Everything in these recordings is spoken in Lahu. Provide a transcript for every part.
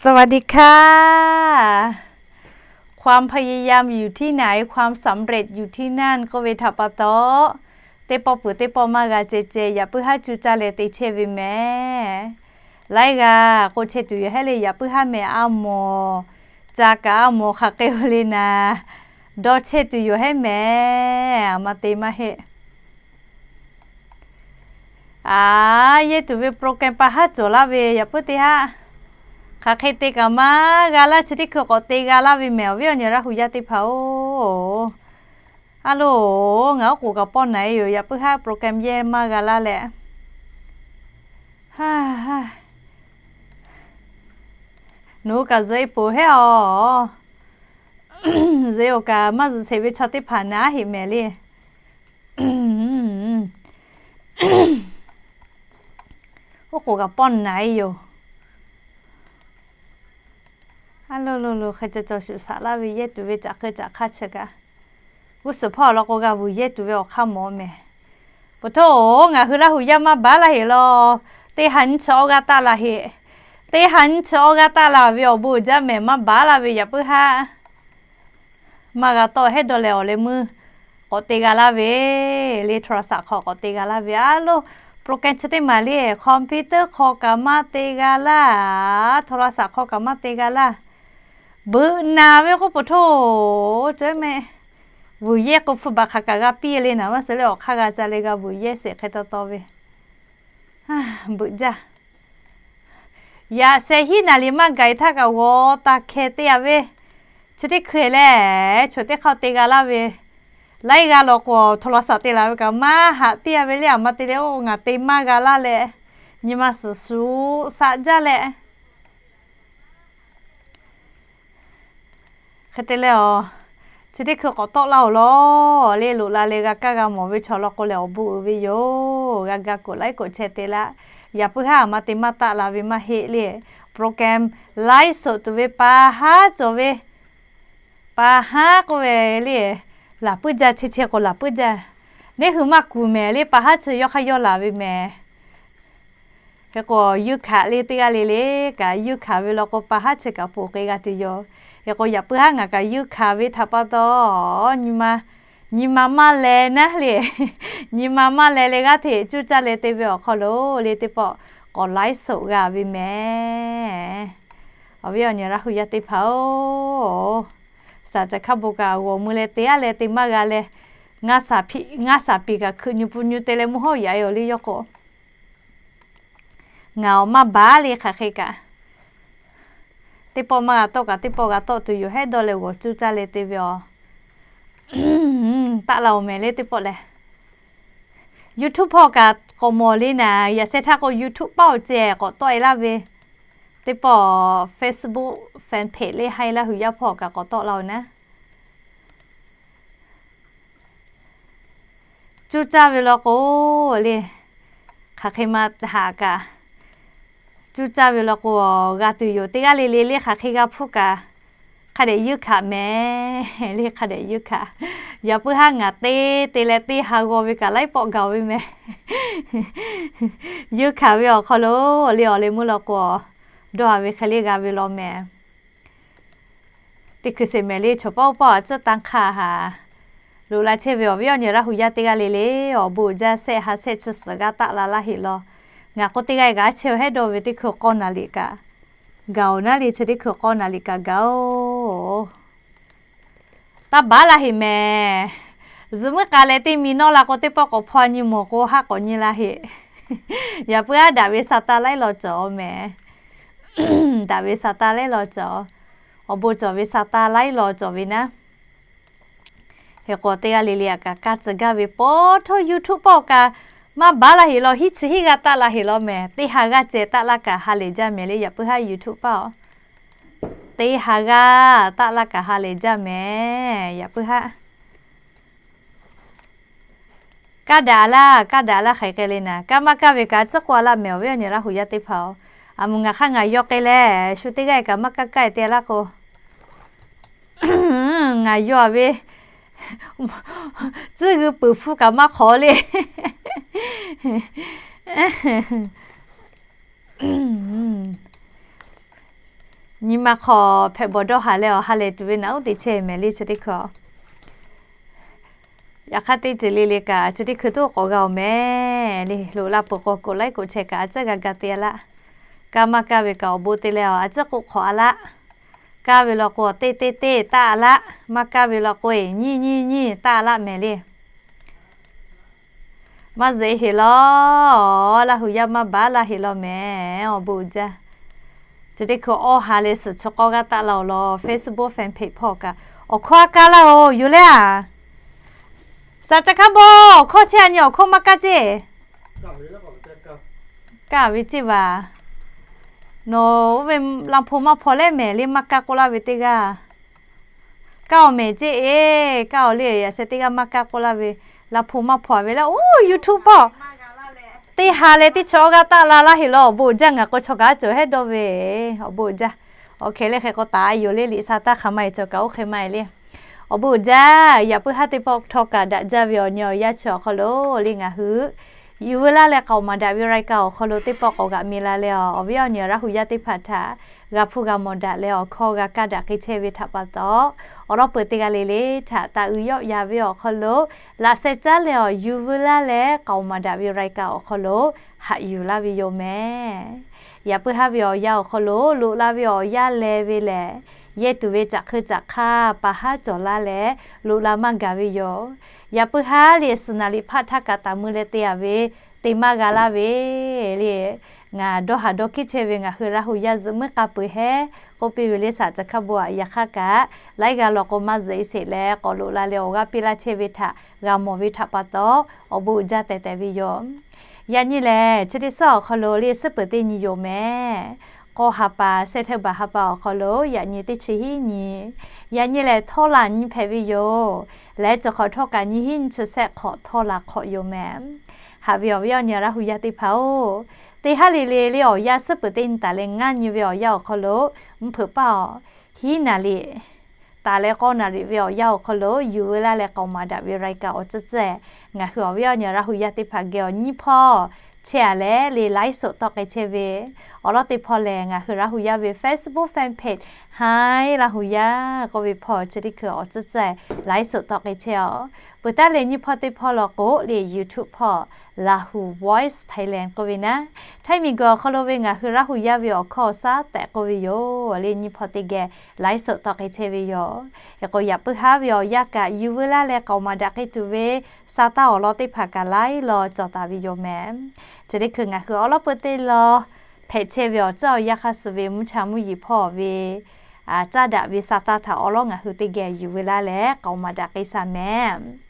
สวัสดีค่ะ ความพยายามอยู่ที่ไหน ความสำเร็จอยู่ที่นั่น k'oˆ ve htaꞈ pa taw, teˇ pawˆ peuˬ teˇ pawˆ maˇ g'a ceh ceh, yaꞈ puiˉ haˉ cuˇ caˇ leh te chehˇ ve mehˍ. Laiˉ g'aˇ k'oˆ chehˇ tuˬ yoˬ hehˉ le, yaꞈ puiˉ haˉ mehˍ a mawˬ, ca kaꞈ a mawˬ hk'aˬ hk'e ve le naˍ, dawˇ chehˇ tuˬ yoˬ hehˉ mehˍ. A ma te maˇ heˆ. A, yehˇ tuˬ ve program pa haˉ cawˬ laˇ ve yaꞈ puiˉ teˇ haˉ, hk'aˬ hk'e te kaꞈ maˇ g'a laˇ, chi teˇ hkui k'awꞈ te g'a laˇ ve mehˍ, awˬ viˉ awˬ nyi Laˇ hu yaˇ teˇ hpaˍ-oˬ. A loˬ, ngaˬ oˉ k'oˍ kaꞈ pawˆ naˍ e yoˬ, yaꞈ puiˉ haˉ program yehˇ maˇ g'a laˇ leh. Nawˬ hui kaꞈ zuhꞈ e poˬ hehˉ-oˬ. Zuhꞈ e-oˬ kaꞈ maˇ zuhꞈ sheˍ ve chaw teˇ hpaˍ naˍ heˆ mehˍ le. Oˉ k'oˍ kaꞈ pawˆ naˍ e yoˬ. A lo lo lo, hk'e cawˬ cawˬ shuˍ shaꞈ laˇ ve yehˇ tuˬ ve caꞈ hk'e caꞈ hk'aˇ chi kaꞈ, g'uˇ suhˍ hpawˇ awˬ lawn k'o g'a vuiˬ yehˇ tuˬ ve awˬ hk'aˇ mawˬ mehˍ. Poˬ htoˇ, ngaˬ hui Laˇ hu yaˇ maˇ baˉ laˇ heˆ law. Teˇ ha nyiˇ chi awˇ g'aˇ taˆ la heˆ. Teˇ ha nyiˇ chi awˇ g'aˇ taˆ la ve awˬ bon uiˍ jaˇ mehˍ, maˇ baˉ laˇ ve yaꞈ puiˉ haˉ maˇ g'a tawˆ hehˉ dawˇ leh awˬ leh meuˇ k'awꞈ te g'a laˇ ve le, โทรศัพท์ hk'aw k'awꞈ te g'a laˇ ve. A lo, program chi teˇ maˬ le, computer hk'aw kaꞈ maˇ te g'a laˇ, โทรศัพท์ hk'aw kaꞈ maˇ te g'a laˇ. Beuꞈ naˍ ve k'oˆ poˬ htoˇ, cawehˇ mehˍ. Vuiˬ yehˇ k'o hpu baˬ hk'aˬ kaꞈ g'a piˇ le naˍ, maˇ suh leh awˬ hk'aˇ g'a ca leh g'a vuiˬ yehˇ sheˍ hk'e taw taw ve. Beuꞈ jaˇ. Yaꞈ sheh hiˉ naˍ liˍ maˇ gaˬ e htaˇ kaꞈ g'aw taˇ hkeh teˇ a ve, chi teˇ hkui lehˬ, choˬ teˇ hk'aˇ te g'a laˇ ve. Laiˉ g'aˇ law k'o, โทรศัพท์ te laˬ ve kaꞈ maˇ haꞈ piˇ a ve le, a ma te leh oˇ ngaˬ te maˇ g'a laˇ leh, nyi ma suhˍ shuˍ shaꞈ jaˇ leh. Hk'e te leh, chi teˇ hkui k'awꞈ tawˆ laˇ-oˬ law le, loꞈ la leh g'a kaˇ g'a mawˬ ve chaw law k'o lehˬ awˬ bon uiˍ ve yoˬ. G'a ga กดไลค์ กดแชร์ te laˇ. Yaꞈ puiˉ haˉ a ma te maˇ taˆ la ve maˇ heˆ le. Program ไลฟ์สด tuˬ ve pa haˉ cawˬ ve, pa haˉ k'oˆ ve le, laˬ puiˉ jaˇ, chehˇ chehˇ k'o laˬ puiˉ jaˇ. Neˇ hui maˇ kuˬ mehˍ le, pa haˉ chi yawˇ hk'aˇ yawˇ laˬ ve mehˍ. Hk'e k'o, yuˇ hkanˍ le teˇ g'aˇ le le kaꞈ, yuˇ hkanˍ ve law k'o, pa haˉ chi kaꞈ poˬ k'ai g'a tuˬ yoˬ. Hk'e k'o, yaꞈ puiˉ haˉ ngaˬ kaꞈ yuˇ hkanˍ ve htaꞈ pa taw, nyi ma maˇ leh naˉ le, nyi ma maˇ leh leh g'aˇ hteꞈ cuˇ caˇ leh te ve awˬ hk'aw lo le teˇ pawˆ k'awꞈ ไลฟ์สด g'a ve mehˍ. Awˬ viˉ awˬ nyi Laˇ hu yaˇ teˇ hpaˍ-oˬ, saˍ caˬ hkaˇ bon kaꞈ g'awˬ mui leh te aˉ leh te maˇ g'a leh, ngaˇ shaˍ piˍ kaꞈ hkui nyu pun nyu te leh mvuhˇ hawˉ yaꞈ e awˬ le yawˇ k'o, ngaˬ awˬ maˇ baˉ le hk'aˬ hk'e kaꞈ, teˇ pawˆ maˇ g'a tawˆ kaꞈ teˇ pawˆ g'a tawˆ tuˬ yoˬ hehˉ dawˇ leh g'awˬ cuˇ caˇ leh te ve awˬ. Taˆ la-oˬ mehˍ le teˇ pawˆ lehˬ. YouTube hpawˇ kaꞈ k'awꞈ mawˬ le naˍ, yaꞈ sheh htaˇ k'o YouTube paˇ awˬ ceh k'awꞈ tawˆ e laˇ ve, teˇ pawˆ Facebook fan page le haiˉ Laˇ hu yaˇ hpawˇ kaꞈ k'awꞈ tawˆ la-oˬ naˉ. Cuˇ caˇ ve law k'o le, hk'aˬ hk'e ma haꞈ kaꞈ, cuˇ caˇ ve law k'o, g'a tuˬ yoˬ. Teˇ g'aˇ le le le hk'aˬ hk'e g'a hpuˇ kaꞈ, hk'a dehꞈ yuˇ hkanˍ mehˍ le, hk'a dehꞈ yuˇ hkanˍ. Yaꞈ puiˉ haˉ ngaˬ te te leh teˇ ha g'aw ve kaꞈ laiˉ pawˆ gaˬ ve mehˍ. Yuˇ hkanˍ ve awˬ hk'aw lo le awˬ leh meuˇ law k'o, dawˇ a ve hk'e le g'a ve law mehˍ. Teˇ hkui sheˍ mehˍ le, chaw paˆ oˇ paˆ a tcuhˉ tanˇ hk'aˇ haˍ. Loꞈ la chehˇ ve awˬ viˉ awˬ nyi Laˇ hu yaˇ teˇ g'aˇ le le, awˬ bon uiˍ jaˇ shehˆ ha shehˆ chi suhˍ g'aˇ taˆ la laˇ heˆ law. Ngaˬ k'o teˇ g'aˇ kaꞈ a chehˇ-oˬ hehˉ dawˇ ve teˇ hkui k'awˇ naˍ liꞈ kaꞈ gaˬ-oˬ naˉ le, chi teˇ hkui k'awˇ naˍ liꞈ kaꞈ gaˬ-oˬ. Taˇ baˉ la heˆ mehˍ. Zuhꞈ muiˉ k'a leh teˇ mi nawˇ la k'o, teˇ pawˆ k'awꞈ hpaw nyi mawˬ k'o, haˆ k'awꞈ nyi la heˆ. Yaꞈ puiˉ haˉ daꞈ ve sa taˇ laiˉ law cawˬ mehˍ. Daꞈ ve sa taˇ laiˉ law cawˬ. Awˬ bon cawˬ ve sa taˇ laiˉ law cawˬ ve naˉ. Hk'e k'o, teˇ g'aˇ le le a kaꞈ kaˇ tcuh gaˇ ve pa taw, YouTube paˇ awˬ kaꞈ maˇ baˉ la heˆ law, hiˉ chi hiˉ g'aˇ taˆ la heˆ law mehˍ. Teˇ ha g'aˇ ceh taˆ laˇ kaꞈ ha lehˬ jaˇ mehˍ le, yaꞈ puiˉ haˉ YouTube paˇ awˬ. Teˇ ha g'aˇ taˆ laˇ kaꞈ ha lehˬ jaˇ mehˍ, yaꞈ puiˉ haˉ. Kaˇ daꞈ laˇ, kaˇ daꞈ laˇ hk'aˬ hk'e le naˍ, kaˇ maˇ kaˇ ve kaꞈ tcuhˉ k'oˆ a laˇ mehˍ, awˬ viˉ awˬ nyi Laˇ hu yaˇ teˇ hpaˍ-oˬ. A muˬ ngaˬ hk'aˇ ngaˬ yaw k'ai leh, shu teˇ g'aˇ kaꞈ maˇ kaˇ kaˇ e te laˇ k'o, ngaˬ yaw ve tcuhˉ g'uiˬ peuˬ hpu kaꞈ maˇ hk'awꞈ le. Nyi ma hk'aw hpehꞈ bawˬ dawˇ haˍ leh awˬ ha lehˬ tuˬ ve naꞈ uˉ te chehˇ mehˍ le chi teˇ hkui. Yaꞈ hk'aˇ teˇ ceuˬ le le kaꞈ chi teˇ hkui tuˉ k'awꞈ g'a-oˬ mehˍ le. Loꞈ la peuˬ k'o กดไลค์ กดแชร์ kaꞈ a ciˉ g'a ga te-a laˇ. Kaˇ maˇ kaˇ ve kaꞈ awˬ bon te leh a ciˉ k'oˆ hk'awꞈ-a laˇ. Kaˇ ve law k'o teˇ teˇ teˇ taˆ-a laˇ. Maˇ kaˇ ve law k'o-e nyiˇ nyiˇ nyiˇ taˆ-a laˇ mehˍ le. Maˇ zeꞈ heˍ law, Laˇ hu yaˇ maˇ baˬ laˇ heˍ law mehˍ. Awˬ bon uiˍ jaˇ. Chi teˇ hkui awˇ ha leh suhˍ chi k'awˇ g'aˇ taˆ la-oˬ law, Facebook fan page hpawˇ kaꞈ awˬ hkawˇ a kaˇ laˇ-oˬ, yuˬ leh-a. Saˍ ca hkaˉ bawˬ awˬ hkawˇ chehˇ-a nyi awˬ hkawˇ maˇ kaˇ ceˇ. Kaˇ ve ceˇ vaˬ. Nawˬ oˇ ve laˇ hpu maˇ hpaw leh mehˍ le maˇ kaˇ k'oˆ laˇ ve teˇ g'aˇ. Kaˇ-oˬ mehˍ ceˇ-e, kaˇ-oˬ le yaꞈ sheh teˇ g'aˇ maˇ kaˇ k'oˆ laˇ ve, laˇ hpu maˇ hpaw ve le. Oˇ YouTube hpawˇ teˇ ha leh teˇ chi awˇ g'aˇ taˆ la laˇ heˍ law, awˬ bon uiˍ jaˇ ngaˬ k'o chaw kaꞈ a cawˬ hehˉ dawˇ ve, awˬ bon uiˍ jaˇ. Awˬ hkeh leh hk'e k'o taˍ yoˬ le, liꞈ sha taˇ hk'aˬ ma-e cawˬ kaꞈ oˇ hk'e maˇ-e le. Awˬ bon uiˍ jaˇ, yaꞈ puiˉ haˉ teˇ pawˆ htawˇ kaꞈ daꞈ jaˇ ve awˬ nyi awˬ yanˇ chi awˬ hk'aw lo le ngaˬ hui yuˬ veu laˇ leh k'aoˍ maˍ daꞈ ve รายการ awˬ hk'aw lo teˇ pawˆ k'awꞈ g'aꞈ mi la leh awˬ, awˬ viˉ awˬ nyi Laˇ hu yaˇ teˇ hpaˍ htaꞈ g'a hpuˇ g'a mawˬ daꞈ leh awˬ hkawˇ g'a kaˇ daꞈ k'ai chehˇ ve htaꞈ pa taw, awˬ lawn peuˬ teˇ g'aˇ le le htaꞈ taˍ uiˍ yawˆ yan ve awˬ hk'aw lo laꞈ sheh caˉ leh awˬ yuˬ veu laˇ leh k'aoˍ maˍ daꞈ ve รายการ awˬ hk'aw lo haꞈ yuˬ laˇ ve yoˬ mehˍ. Yaꞈ puiˉ haˉ ve awˬ yanˇ awˬ hk'aw lo loꞈ la ve awˬ yanˇ leh ve lehˬ, yehˇ tuˬ ve caꞈ hk'eu caꞈ hk'aˇ pa haˉ cawˬ laˇ leh loꞈ la maˇ gaˬ ve yoˬ. Yaꞈ puiˉ haˉ le suhˍ naˍ liꞈ hpaˆ htaˇ kaꞈ taˍ mui leh te-a ve te maˇ g'a laˇ ve le. Ngaˬ dawˇ haˍ dawˇ hkiˉ chehˇ ve ngaˬ hui Laˇ hu yaˇ zuhꞈ muiˉ k'a peuˬ hehˉ k'oˆ piˇ ve le, Saˍ ca hkaˇ bon aꞈ yaꞈ hk'aˇ kaꞈ laiˉ g'aˇ law k'o maˇ zeꞈ sheˍ leh k'awꞈ loꞈ la leh awˬ g'aˇ piˇ laˇ chehˇ ve htaꞈ g'a mawˬ ve htaꞈ pa taw, awˬ bon uiˍ jaˇ tehꞈ tehꞈ ve yoˬ. Yaꞈ nyi lehˬ chi teˇ suhˉ awˬ hk'aw lo le suhˉ peuˬ teˇ nyi yoˬ mehˍ. K'aw ha pa sehˉ hteˇ baˬ ha pa awˬ hk'aw lo yaꞈ nyi teˇ chi hiˉ nyi, yaꞈ nyi lehˬ htawˇ laˬ nyi hpehꞈ ve yoˬ. Leh cawˬ hk'awꞈ htawˇ kaꞈ nyiˇ hiˉ nyi chi sehˆ hk'awꞈ htawˇ laˬ hk'awꞈ yoˬ mehˍ. Haꞈ ve awˬ viˉ awˬ nyi Laˇ hu yaˇ teˇ hpaˍ-oˬ, teˇ haˉ le le le awˬ yanˇ suhˉ peuˬ teˇ nyi taˍ leh ngaˇ nyi ve awˬ yanˇ awˬ hk'aw lo, mvuhˇ hpeuꞈ paˇ awˬ hiˉ naˍ riˍ taˍ leh k'awˇ naˍ riˍ ve awˬ yanˇ awˬ hk'aw lo yuˬ veu laˇ leh k'aoˍ maˍ daꞈ ve รายการ awˬ ceuˬ ceuˬ, ngaˬ hui awˬ viˉ awˬ nyi Laˇ hu yaˇ teˇ hpaˍ geh awˬ nyiˇ hpawˇ chehˇ-a leh le ไลฟ์สด tawˆ k'ai chehˇ ve, awˬ lawn teˇ hpawˇ lehˬ ngaˬ hui Laˇ hu yaˇ ve Facebook fan page Hi Laˇ hu yaˇ k'oˆ ve hpawˇ chi teˇ hkui awˬ ceuˬ ceuˬ ไลฟ์สด tawˆ k'ai chehˇ-a. Peuˬ taˉ leh nyiˇ hpawˇ teˇ hpawˇ law k'o le YouTube hpawˇ Laˇ hu Voice Thailand k'oˆ ve naˉ, Htaiˇ miˬguiˬ awˬ hk'aw lo ve ngaˬ hui Laˇ hu yaˇ ve awˬ hkawˇ awˬ shaˉ tehꞈ k'oˆ ve yoˬ le nyiˇ hpawˇ teˇ geh ไลฟ์สด tawˆ k'ai chehˇ ve yoˬ. Hk'e k'o yaꞈ puiˉ haˉ ve awˬ yanˇ kaꞈ yuˬ veu laˇ leh k'aoˍ maˍ daꞈ k'ai tuˬ ve sa taˇ awˬ lawn teˇ hpaˍ kaꞈ laiˉ law cawˬ taˍ ve yoˬ mehˍ. Chi teˇ hkui ngaˬ hui awˬ lawn peuˬ teˇ law hpehꞈ chehˇ ve awˬ tcuhˉ awˬ yanˇ hk'aˇ suh ve mvuhˇ cha mvuhˇ yeˬ hpawˇ ve caˇ daꞈ ve sa taˇ htaꞈ awˬ lawn ngaˬ hui teˇ geh yuˬ veu laˇ leh k'aoˍ maˍ daꞈ k'ai shaˍ mehˍ.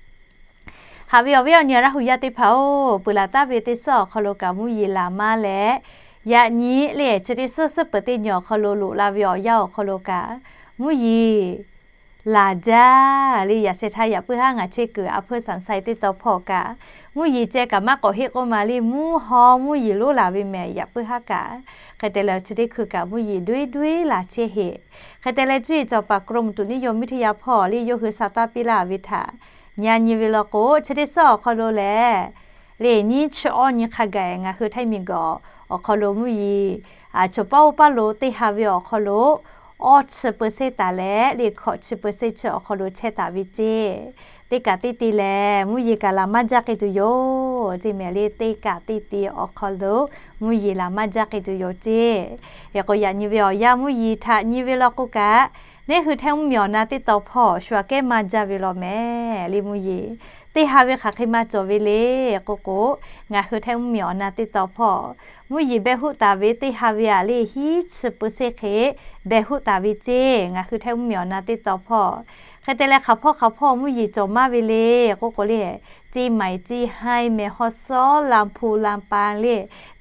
Haꞈ ve awˬ viˉ awˬ nyi Laˇ hu yaˇ teˇ hpaˍ-oˬ, peuˬ laˬ taˍ ve teˇ suhˉ awˬ hk'aw lo kaꞈ mvuhˇ yeˬ laˬ maˇ leh, yaꞈ nyi le chi teˇ suhˉ suhˉ peuˬ teˇ nyi awˬ hk'aw lo loꞈ la ve awˬ yanˇ awˬ hk'aw lo kaꞈ mvuhˇ yeˬ laˬ jaˇ le. Yaꞈ sheh htaˇ yaꞈ puiˉ haˉ ngaˬ chehˇ kuiˬ a hpfuhˇ saˍ sai teˇ taw hpawˇ kaꞈ mvuhˇ yeˬ ceh kaꞈ maˇ k'awꞈ heˆ k'oˆ ma le, mvuhˇ haw mvuhˇ yeˬ lonˉ laˬ ve mehˍ yaꞈ puiˉ haˉ kaꞈ. Hk'e te leh chi teˇ hkui kaꞈ mvuhˇ yeˬ duiˉ duiˉ laˬ chehˇ heꞈ. Hk'e te leh cuˇ yiˍ cawˬ paˍ กรมอุตุนิยมวิทยา hpawˇ le yawˇ hui sa taˇ piˇ laˇ ve htaꞈ nyi nyi ve law k'o, chi teˇ suhˉ awˬ hk'aw lo lehˬ le nyiˇ chi awˇ nyi hk'a gaˬ ngaˬ hui Htaiˇ miˬguiˬ awˬ hk'aw lo mvuhˇ yeˬ choˬ paˇ oˇ paˇ lo teˇ ha ve awˬ hk'aw lo awˇ chi เปอร์เซ็นต์ taˍ leh le hkawꞈ chi เปอร์เซ็นต์ chi awˬ hk'aw lo chehˇ taˍ ve ceˇ. Teˇ kaꞈ teˇ te lehˬ mvuhˇ yeˬ kaꞈ laˬ maˇ jaˇ k'ai tuˬ yoˬ ceˇ mehˍ le. Teˇ kaꞈ teˇ te awˬ hk'aw lo mvuhˇ yeˬ laˬ maˇ jaˇ k'ai tuˬ yoˬ ceˇ. Hk'e k'o yaꞈ nyi ve awˬ yanˇ mvuhˇ yeˬ htaꞈ nyi ve law k'o kaꞈ, neˇ hui Htaiˇ mvuhˇ miˬ awˬ na teˇ taw hpawˇ shu aꞈ kehˉ maˇ jaˇ ve law mehˍ le. Mvuhˇ yeˬ teˇ ha ve hk'aˬ hk'e maˇ cawˬ ve le k'oˆ k'o, ngaˬ hui Htaiˇ mvuhˇ miˬ awˬ na teˇ taw hpawˇ mvuhˇ yeˬ beh hoˆ taˍ ve teˇ ha ve aꞈ le hiˉ chi เปอร์เซ็นต์ hk'e beh hoˆ taˍ ve ceˇ ngaˬ hui Htaiˇ mvuhˇ miˬ awˬ na teˇ taw hpawˇ. Hk'e te leh hk'aˬ hpawˇ hk'aˬ hpawˇ mvuhˇ yeˬ cawˬ maˇ ve le k'oˆ k'o le, เชียงใหม่ เชียงราย แม่ฮ่องสอน ลำพูน ลำปาง le,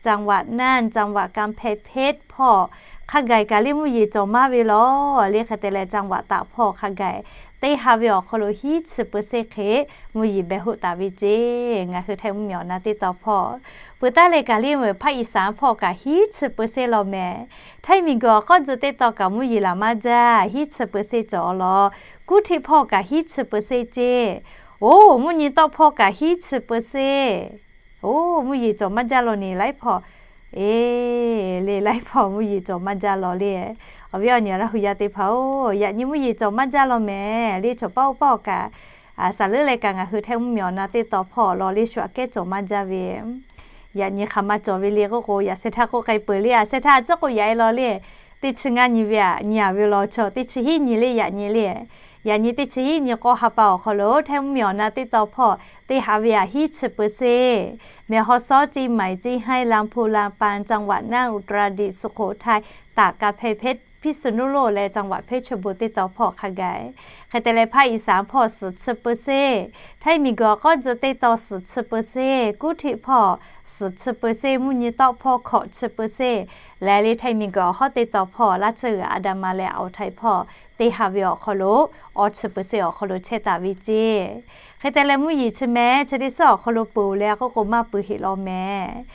จังหวัดน่าน จังหวัดกำแพงเพชร hpawˇ hk'a gaˬ kaꞈ le mvuhˇ yeˬ cawˬ maˇ ve law le. Hk'e te leh จังหวัดตาก hpawˇ hk'a gaˬ teˇ ha ve awˬ hk'aw lo hiˉ chi เปอร์เซ็นต์ hk'e mvuhˇ yeˬ beh hoˆ taˍ ve ceˇ ngaˬ hui Htaiˇ mvuhˇ miˬ awˬ na teˇ taw hpawˇ. Peuˬ taˉ leh kaꞈ le ภาคอีสาน hpawˇ kaꞈ hiˉ chi เปอร์เซ็นต์ law mehˍ. Htaiˇ miˬguiˬ awˬ k'awˇ tcuh teˇ taw kaꞈ mvuhˇ yeˬ laˬ maˇ jaˇ hiˉ chi เปอร์เซ็นต์ cawˬ law. Kuˇ htiˆ hpawˇ kaꞈ hiˉ chi เปอร์เซ็นต์ ceˇ. Oˇ mvuhˇ nyi tawˆ hpawˇ kaꞈ hiˉ chi เปอร์เซ็นต์. Oˇ mvuhˇ yeˬ cawˬ maˇ jaˇ law ne laiˉ hpawˇ Eˬ, le laiˉ hpawˇ mvuhˇ yeˬ cawˬ maˇ jaˇ law le. Awˬ viˉ awˬ nyi Laˇ hu yaˇ teˇ hpaˍ-oˬ, yaꞈ nyi mvuhˇ yeˬ cawˬ maˇ jaˇ law mehˍ le. Chaw paˆ oˇ paˆ awˬ kaꞈ, a, saˍ leuˉ leh kaꞈ ngaˬ hui htaiˇ mvuhˇ miˬ awˬ na teˇ tawn hpawˇ law le shu aꞈ kehˉ cawˬ maˇ jaˇ ve. Yaꞈ nyi hk'aˬ ma cawˬ ve le k'oˆ k'o, yaꞈ sheh htaˇ k'oˆ k'ai peuˬ le, a sheh htaˇ a ciˉ k'oˆ yaꞈ e law le. Teˇ chi ngaˇ nyi ve aꞈ nyi a ve law chaw, teˇ chi hiˉ nyi le yaꞈ nyi le. Yaꞈ nyi teˇ chi hiˉ nyi k'awˇ ha pa awˬ hk'aw lo htaiˇ mvuhˇ miˬ awˬ na teˇ tawn hpawˇ teˇ ha ve aꞈ hiˉ chi เปอร์เซ็นต์ mehˬ haw sawˉ เชียงใหม่ Ceˇ haiˉ ลำพูน ลำปาง จังหวัดน่าน อุตรดิตถ์ สุโขทัย ตาก กำแพงเพชร พิษณุโลก leh จังหวัดเพชรบูรณ์ teˇ tawn hpawˇ hk'a gaˬ. Hk'e te leh ภาคอีสาน hpawˇ suhˍ chi เปอร์เซ็นต์, htaiˇ miˬguiˬ awˬ k'awˇ tcuh teˇ tawn suhˍ chi เปอร์เซ็นต์, กรุงเทพ hpawˇ suhˍ chi เปอร์เซ็นต์, มุกดาหาร hpawˇ hkawꞈ chi เปอร์เซ็นต์, leh le htaiˇ miˬguiˬ awˬ hawˉ teˇ tawn hpawˇ ราชบุรี อันดามัน leh อ่าวไทย hpawˇ teˇ ha ve awˬ hk'aw lo awˇ chi เปอร์เซ็นต์ awˬ hk'aw lo chehˇ taˍ ve ceˇ. Hk'e te leh mvuhˇ yeˬ chi mehˍ chi teˇ suhˉ awˬ hk'aw lo peuˬ leh k'oˆ k'o maˇ peuˬ heˆ law mehˍ.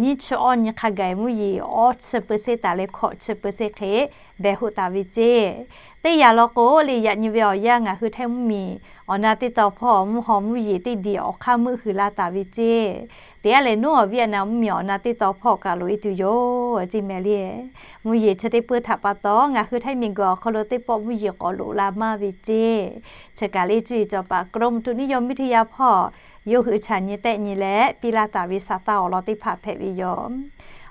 Nyiˇ chi awˇ nyi hk'a gaˬ mvuhˇ yeˬ awˇ chi เปอร์เซ็นต์ taˍ leh hkawꞈ chi เปอร์เซ็นต์ hk'e behˬ hoˆ taˍ ve ceˇ. Teˇ yanˇ law k'o le yaꞈ nyi ve awˬ yanˇ ngaˬ hui htaiˇ mvuhˇ miˬ awˬ na teˇ tawn hpawˇ mvuhˇ haw mvuhˇ yeˬ teˇ diˬ awˬ hk'aˇ meuˆ hui la taˍ ve ceˇ. Teˇ yanˇ lehˬ naˉ awˬ viˉ awˬ na mvuhˇ miˬ awˬ na teˇ tawn hpawˇ kaꞈ loꞈ e tuˬ yoˬ ceˇ mehˍ le. Mvuhˇ yeˬ chi teˇ peuˇ htaꞈ pa taw ngaˬ hui htaiˇ miˬguiˬ awˬ hk'aw lo teˇ pawˆ mvuhˇ yeˬ k'awꞈ loꞈ la maˇ ve ceˇ. Chi kaꞈ le cuˇ yiˍ cawˬ paˍ กรมอุตุนิยมวิทยา hpawˇ yawˇ hui chaꞈ nyi tehˆ nyi leh piˇ laˇ taˍ ve sa taˇ awˬ lawn teˇ hpaˍ hpehꞈ ve yoˬ.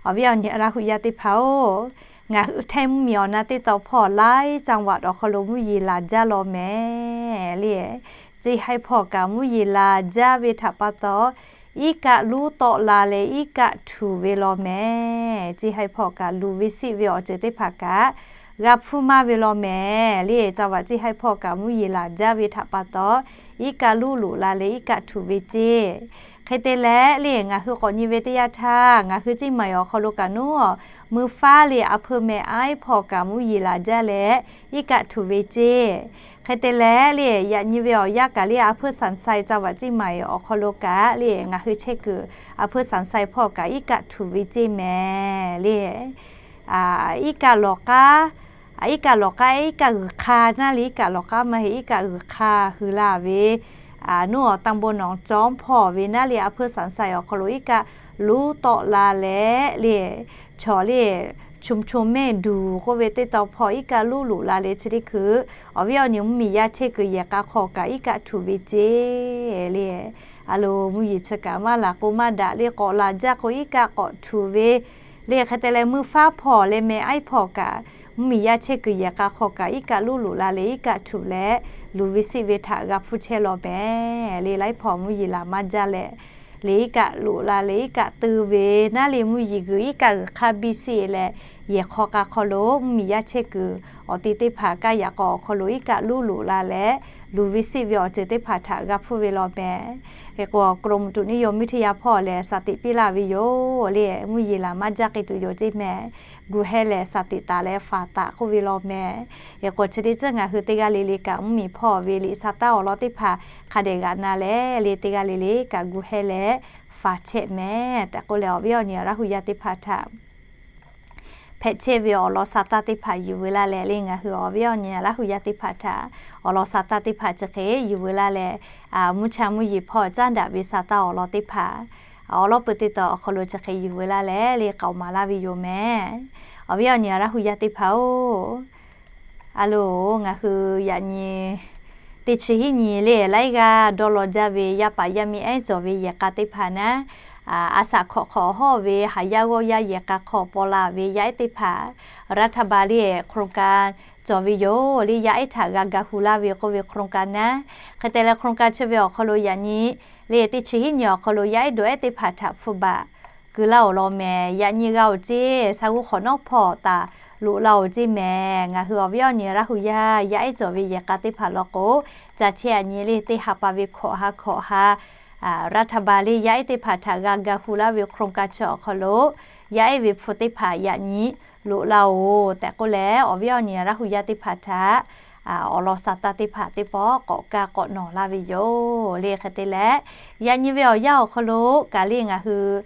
Awˬ viˉ awˬ nyi Laˇ hu yaˇ teˇ hpaˍ-oˬ, ngaˬ hui htaiˇ mvuhˇ miˬ awˬ na teˇ tawn hpawˇ laiˉ จังหวัด awˬ hk'aw lo mvuhˇ yeˬ laˬ jaˇ law mehˍ le. Ceˇ haiˉ hpawˇ kaꞈ mvuhˇ yeˬ laˬ jaˇ ve htaꞈ pa taw, iˉ kaˆ luˉ tawˆ la leh iˉ kaˆ htuꞈ ve law mehˍ. Ceˇ haiˉ hpawˇ kaꞈ luˬ ve siˆ ve awˬ ceuˬ teˇ hpaˍ kaꞈ g'a hpfuhˇ maˇ ve law mehˍ le. จังหวัด ceˇ haiˉ hpawˇ kaꞈ mvuhˇ yeˬ laˬ jaˇ ve htaꞈ pa taw, iˉ kaˆ luˉ loꞈ la leh iˉ kaˆ htuꞈ ve ceˇ. Hk'e te leh le ngaˬ hui k'awꞈ nyi ve teˇ yanˇ htaˇ ngaˬ hui Ceˇ mai awˬ hk'aw lo kaꞈ naˉ, mui faˉ le a hpeuˇ meh aiˉ hpawˇ kaꞈ mvuhˇ yeˬ laˬ jaˇ leh iˉ kaˆ htuꞈ ve ceˇ. Hk'e te leh le yaꞈ nyi ve awˬ yanˇ kaꞈ le a hpeuˇ สามไซ จังหวัด เชียงใหม่ awˬ hk'aw lo kaꞈ le ngaˬ hui chehˇ kuiˬ a hpeuˇ สามไซ hpawˇ kaꞈ iˉ kaˆ htuꞈ ve ceˇ mehˍ le. Iˉ kaˆ lawˬ k'aˉ, iˉ kaˆ lawˬ k'aˉ iˉ kaˆ g'uiˬ hk'a naˉ le iˉ kaˆ lawˬ k'aˉ maˇ heˆ iˉ kaˆ g'uiˬ hk'a hui la ve, naˉ awˬ ตำบลหนองจอก hpawˇ ve naˉ le a hpeuˇ สามไซ awˬ hk'aw lo iˉ kaˆ luˉ tawˆ la leh le, chaw le ชุมชนแม่ดู่ k'oˆ ve teˇ tawn hpawˇ iˉ kaˆ luˉ loꞈ la leh chi teˇ hkui, awˬ viˉ awˬ nyi mvuhˇ miˬ yaˇ chehˇ kuiˬ yehˬ k'a hk'aw kaꞈ iˉ kaˆ htuꞈ ve ceˇ le. A lo mvuhˇ yeˬ chi kaꞈ maˇ laˬ k'o maˇ daꞈ le k'awꞈ laˬ jaˇ k'o iˉ kaˆ k'awꞈ htuꞈ ve le. Hk'e te leh mui faˉ hpawˇ leh meh aiˉ hpawˇ kaꞈ mvuhˇ miˬ yaˇ chehˇ kuiˬ yehˬ k'a hk'aw kaꞈ iˉ kaˆ luˉ loꞈ la leh iˉ kaˆ htuꞈ leh luˬ ve siˆ ve htaꞈ g'a hpfuhˇ chehˇ law mehˍ le. Laiˉ hpawˇ mvuhˇ yeˬ laˬ maˇ jaˇ leh le iˉ kaˆ loꞈ la leh iˉ kaˆ teu ve naˉ le mvuhˇ yeˬ g'uiˬ iˉ kaˆ g'uiˬ hk'a biˇ siˆ leh yehˬ hk'aw k'a hk'aw lo mvuhˇ miˬ yaˇ chehˇ kuiˬ awˬ ti teˇ hpaˍ kaˇ yaꞈ k'aw awˬ hk'aw lo iˉ kaˆ luˉ loꞈ la leh luˬ ve siˆ ve awˬ ceuˬ teˇ hpaˍ htaꞈ g'a hpfuhˇ ve law mehˍ. Hk'e k'o กรมอุตุนิยมวิทยา hpawˇ lehˬ สติ piˇ laˇ ve yoˬ le. Mvuhˇ yeˬ laˬ maˇ jaˇ k'ai tuˬ yoˬ ceˇ mehˍ. Gu heh lehˬ สติ taˍ leh faˍ taˍ k'oˆ ve law mehˍ. Hk'e k'o chi teˇ ceuˬ ngaˬ hui teˇ g'aˇ le le kaꞈ mvuhˇ miˬ hpawˇ ve liꞈ sa taˇ awˬ lawn teˇ hpaˍ hk'a dehꞈ g'aꞈ na leh le teˇ g'aˇ le le kaꞈ gu heh leh faˍ chehˇ mehˍ tehꞈ k'oˆ leh awˬ viˉ awˬ nyi Laˇ hu yaˇ teˇ hpaˍ htaꞈ hpehꞈ chehˇ ve awˬ lawn sa taˇ teˇ hpaˍ yuˬ veu laˇ leh le ngaˬ hui awˬ viˉ awˬ nyi Laˇ hu yaˇ teˇ hpaˍ htaꞈ awˬ lawn sa taˇ teˇ hpaˍ chi hk'e yuˬ veu laˇ leh, mvuhˇ cha mvuhˇ yeˬ hpawˇ caˉ daꞈ ve sa taˇ awˬ lawn teˇ hpaˍ awˬ lawn peuˬ teˇ tawn awˬ hk'aw lo chi hk'e yuˬ veu laˇ leh le k'aoˍ maˍ laˇ ve yoˬ mehˍ. Awˬ viˉ awˬ nyi Laˇ hu yaˇ teˇ hpaˍ-oˬ, a loˬ ngaˬ hui yaꞈ nyi teˇ chi hiˉ nyi le laiˉ g'aˇ dawˇ law jaˇ ve yaˇ paˍ yaˇ miˇ ehˉ cawˬ ve yehˬ k'a teˇ hpaˍ naˉ, a saˍ hkawꞈ hk'awꞈ hawˇ ve haˍ yaˇ g'awˇ yaˇ yehˬ k'a hk'aw paw la ve yaˇ ehˉ teˇ hpaˍ รัฐบาล le โครงการ cawˬ ve yoˬ le. Yaˇ ehˉ htaꞈ g'a ga hu laˇ ve k'oˆ ve โครงการ naˉ. Hk'e te leh โครงการ chi ve awˬ hk'aw lo yaꞈ nyi le teˇ chi hiˉ nyi awˬ hk'aw lo yaˇ ehˉ dawˬ ehˉ teˇ hpaˍ htaꞈ hpfuhˇ baˬ keu laˇ-oˬ law mehˍ. Yaꞈ nyi g'a-oˬ ceˇ, sa g'uˇ hk'awꞈ nawˉ hpawˇ taˍ loꞈ la-oˬ ceˇ mehˍ. Ngaˬ hui awˬ viˉ awˬ nyi Laˇ hu yaˇ yaˇ ehˉ cawˬ ve yehˬ k'a teˇ hpaˍ law k'o, ca chehˇ aꞈ nyi le teˇ ha pa ve hkawꞈ ha hkawꞈ ha รัฐบาล le yaˇ ehˉ teˇ hpaˍ htaꞈ g'a ga hu laˇ ve โครงการ chi awˬ hk'aw lo yaˇ ehˉ ve hpu teˇ hpaˍ yaꞈ nyi loꞈ la-oˬ tehꞈ k'oˆ leh awˬ viˉ awˬ nyi Laˇ hu yaˇ teˇ hpaˍ htaꞈ awˬ lawn sa taˇ teˇ hpaˍ teˇ pawˆ k'awꞈ kaˇ k'awꞈ nawˬ laˇ ve yoˬ le. Hk'e te leh yaꞈ nyi ve awˬ yanˇ awˬ hk'aw lo kaꞈ le ngaˬ hui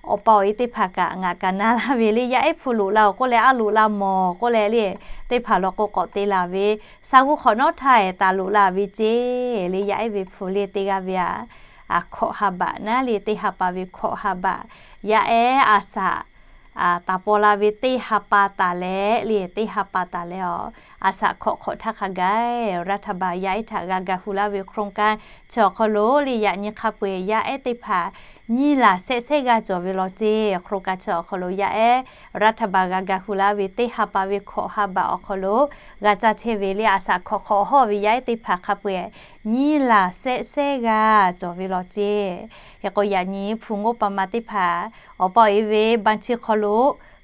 awˬ pa awˬ e teˇ hpaˍ kaꞈ ngaˬ kaꞈ na laˇ ve le yaˇ ehˉ hpu loꞈ la-oˬ k'oˆ leh a loꞈ la mawˬ k'oˆ leh le teˇ hpaˍ law k'o k'awꞈ te laˬ ve, sa g'uˇ hk'awꞈ nawˉ htaˇ ehˍ taˍ loꞈ la ve ceˇ le. Yaˇ ehˉ ve hpu le teˇ g'aˇ ve a hkawꞈ ha baꞈ naˉ le teˇ ha pa ve hkawꞈ ha baꞈ Yaˇ ehˉ a saꞈ taˍ paw la ve teˇ ha pa taˍ leh le, teˇ ha pa taˍ leh a, a saꞈ hkawꞈ hk'awꞈ htaˇ hk'a gaˬ รัฐบาล yaˇ ehˉ htaꞈ g'a ga hu laˇ ve โครงการ chi awˬ hk'aw lo le, yaꞈ nyi hk'a peu-eˬ yaˇ ehˉ teˇ hpaˍ nyiˇ laˬ sehˆ sehˆ g'aˇ cawˬ ve law ceˇ. โครงการ chi awˬ hk'aw lo yaˇ ehˉ รัฐบาล g'a ga hu laˇ ve teˇ ha pa ve hkawꞈ ha baꞈ awˬ hk'aw lo g'a caˇ chehˇ ve le, a saꞈ hkawꞈ hk'awꞈ hawˇ ve yaˇ ehˉ teˇ hpaˍ hk'a peu-eˬ nyiˇ laˬ sehˆ sehˆ g'aˇ cawˬ ve law ceˇ. Hk'e k'o yaꞈ nyi hpu ngoˇ pa ma teˇ hpaˍ awˬ pa awˬ e ve บัญชี hk'aw lo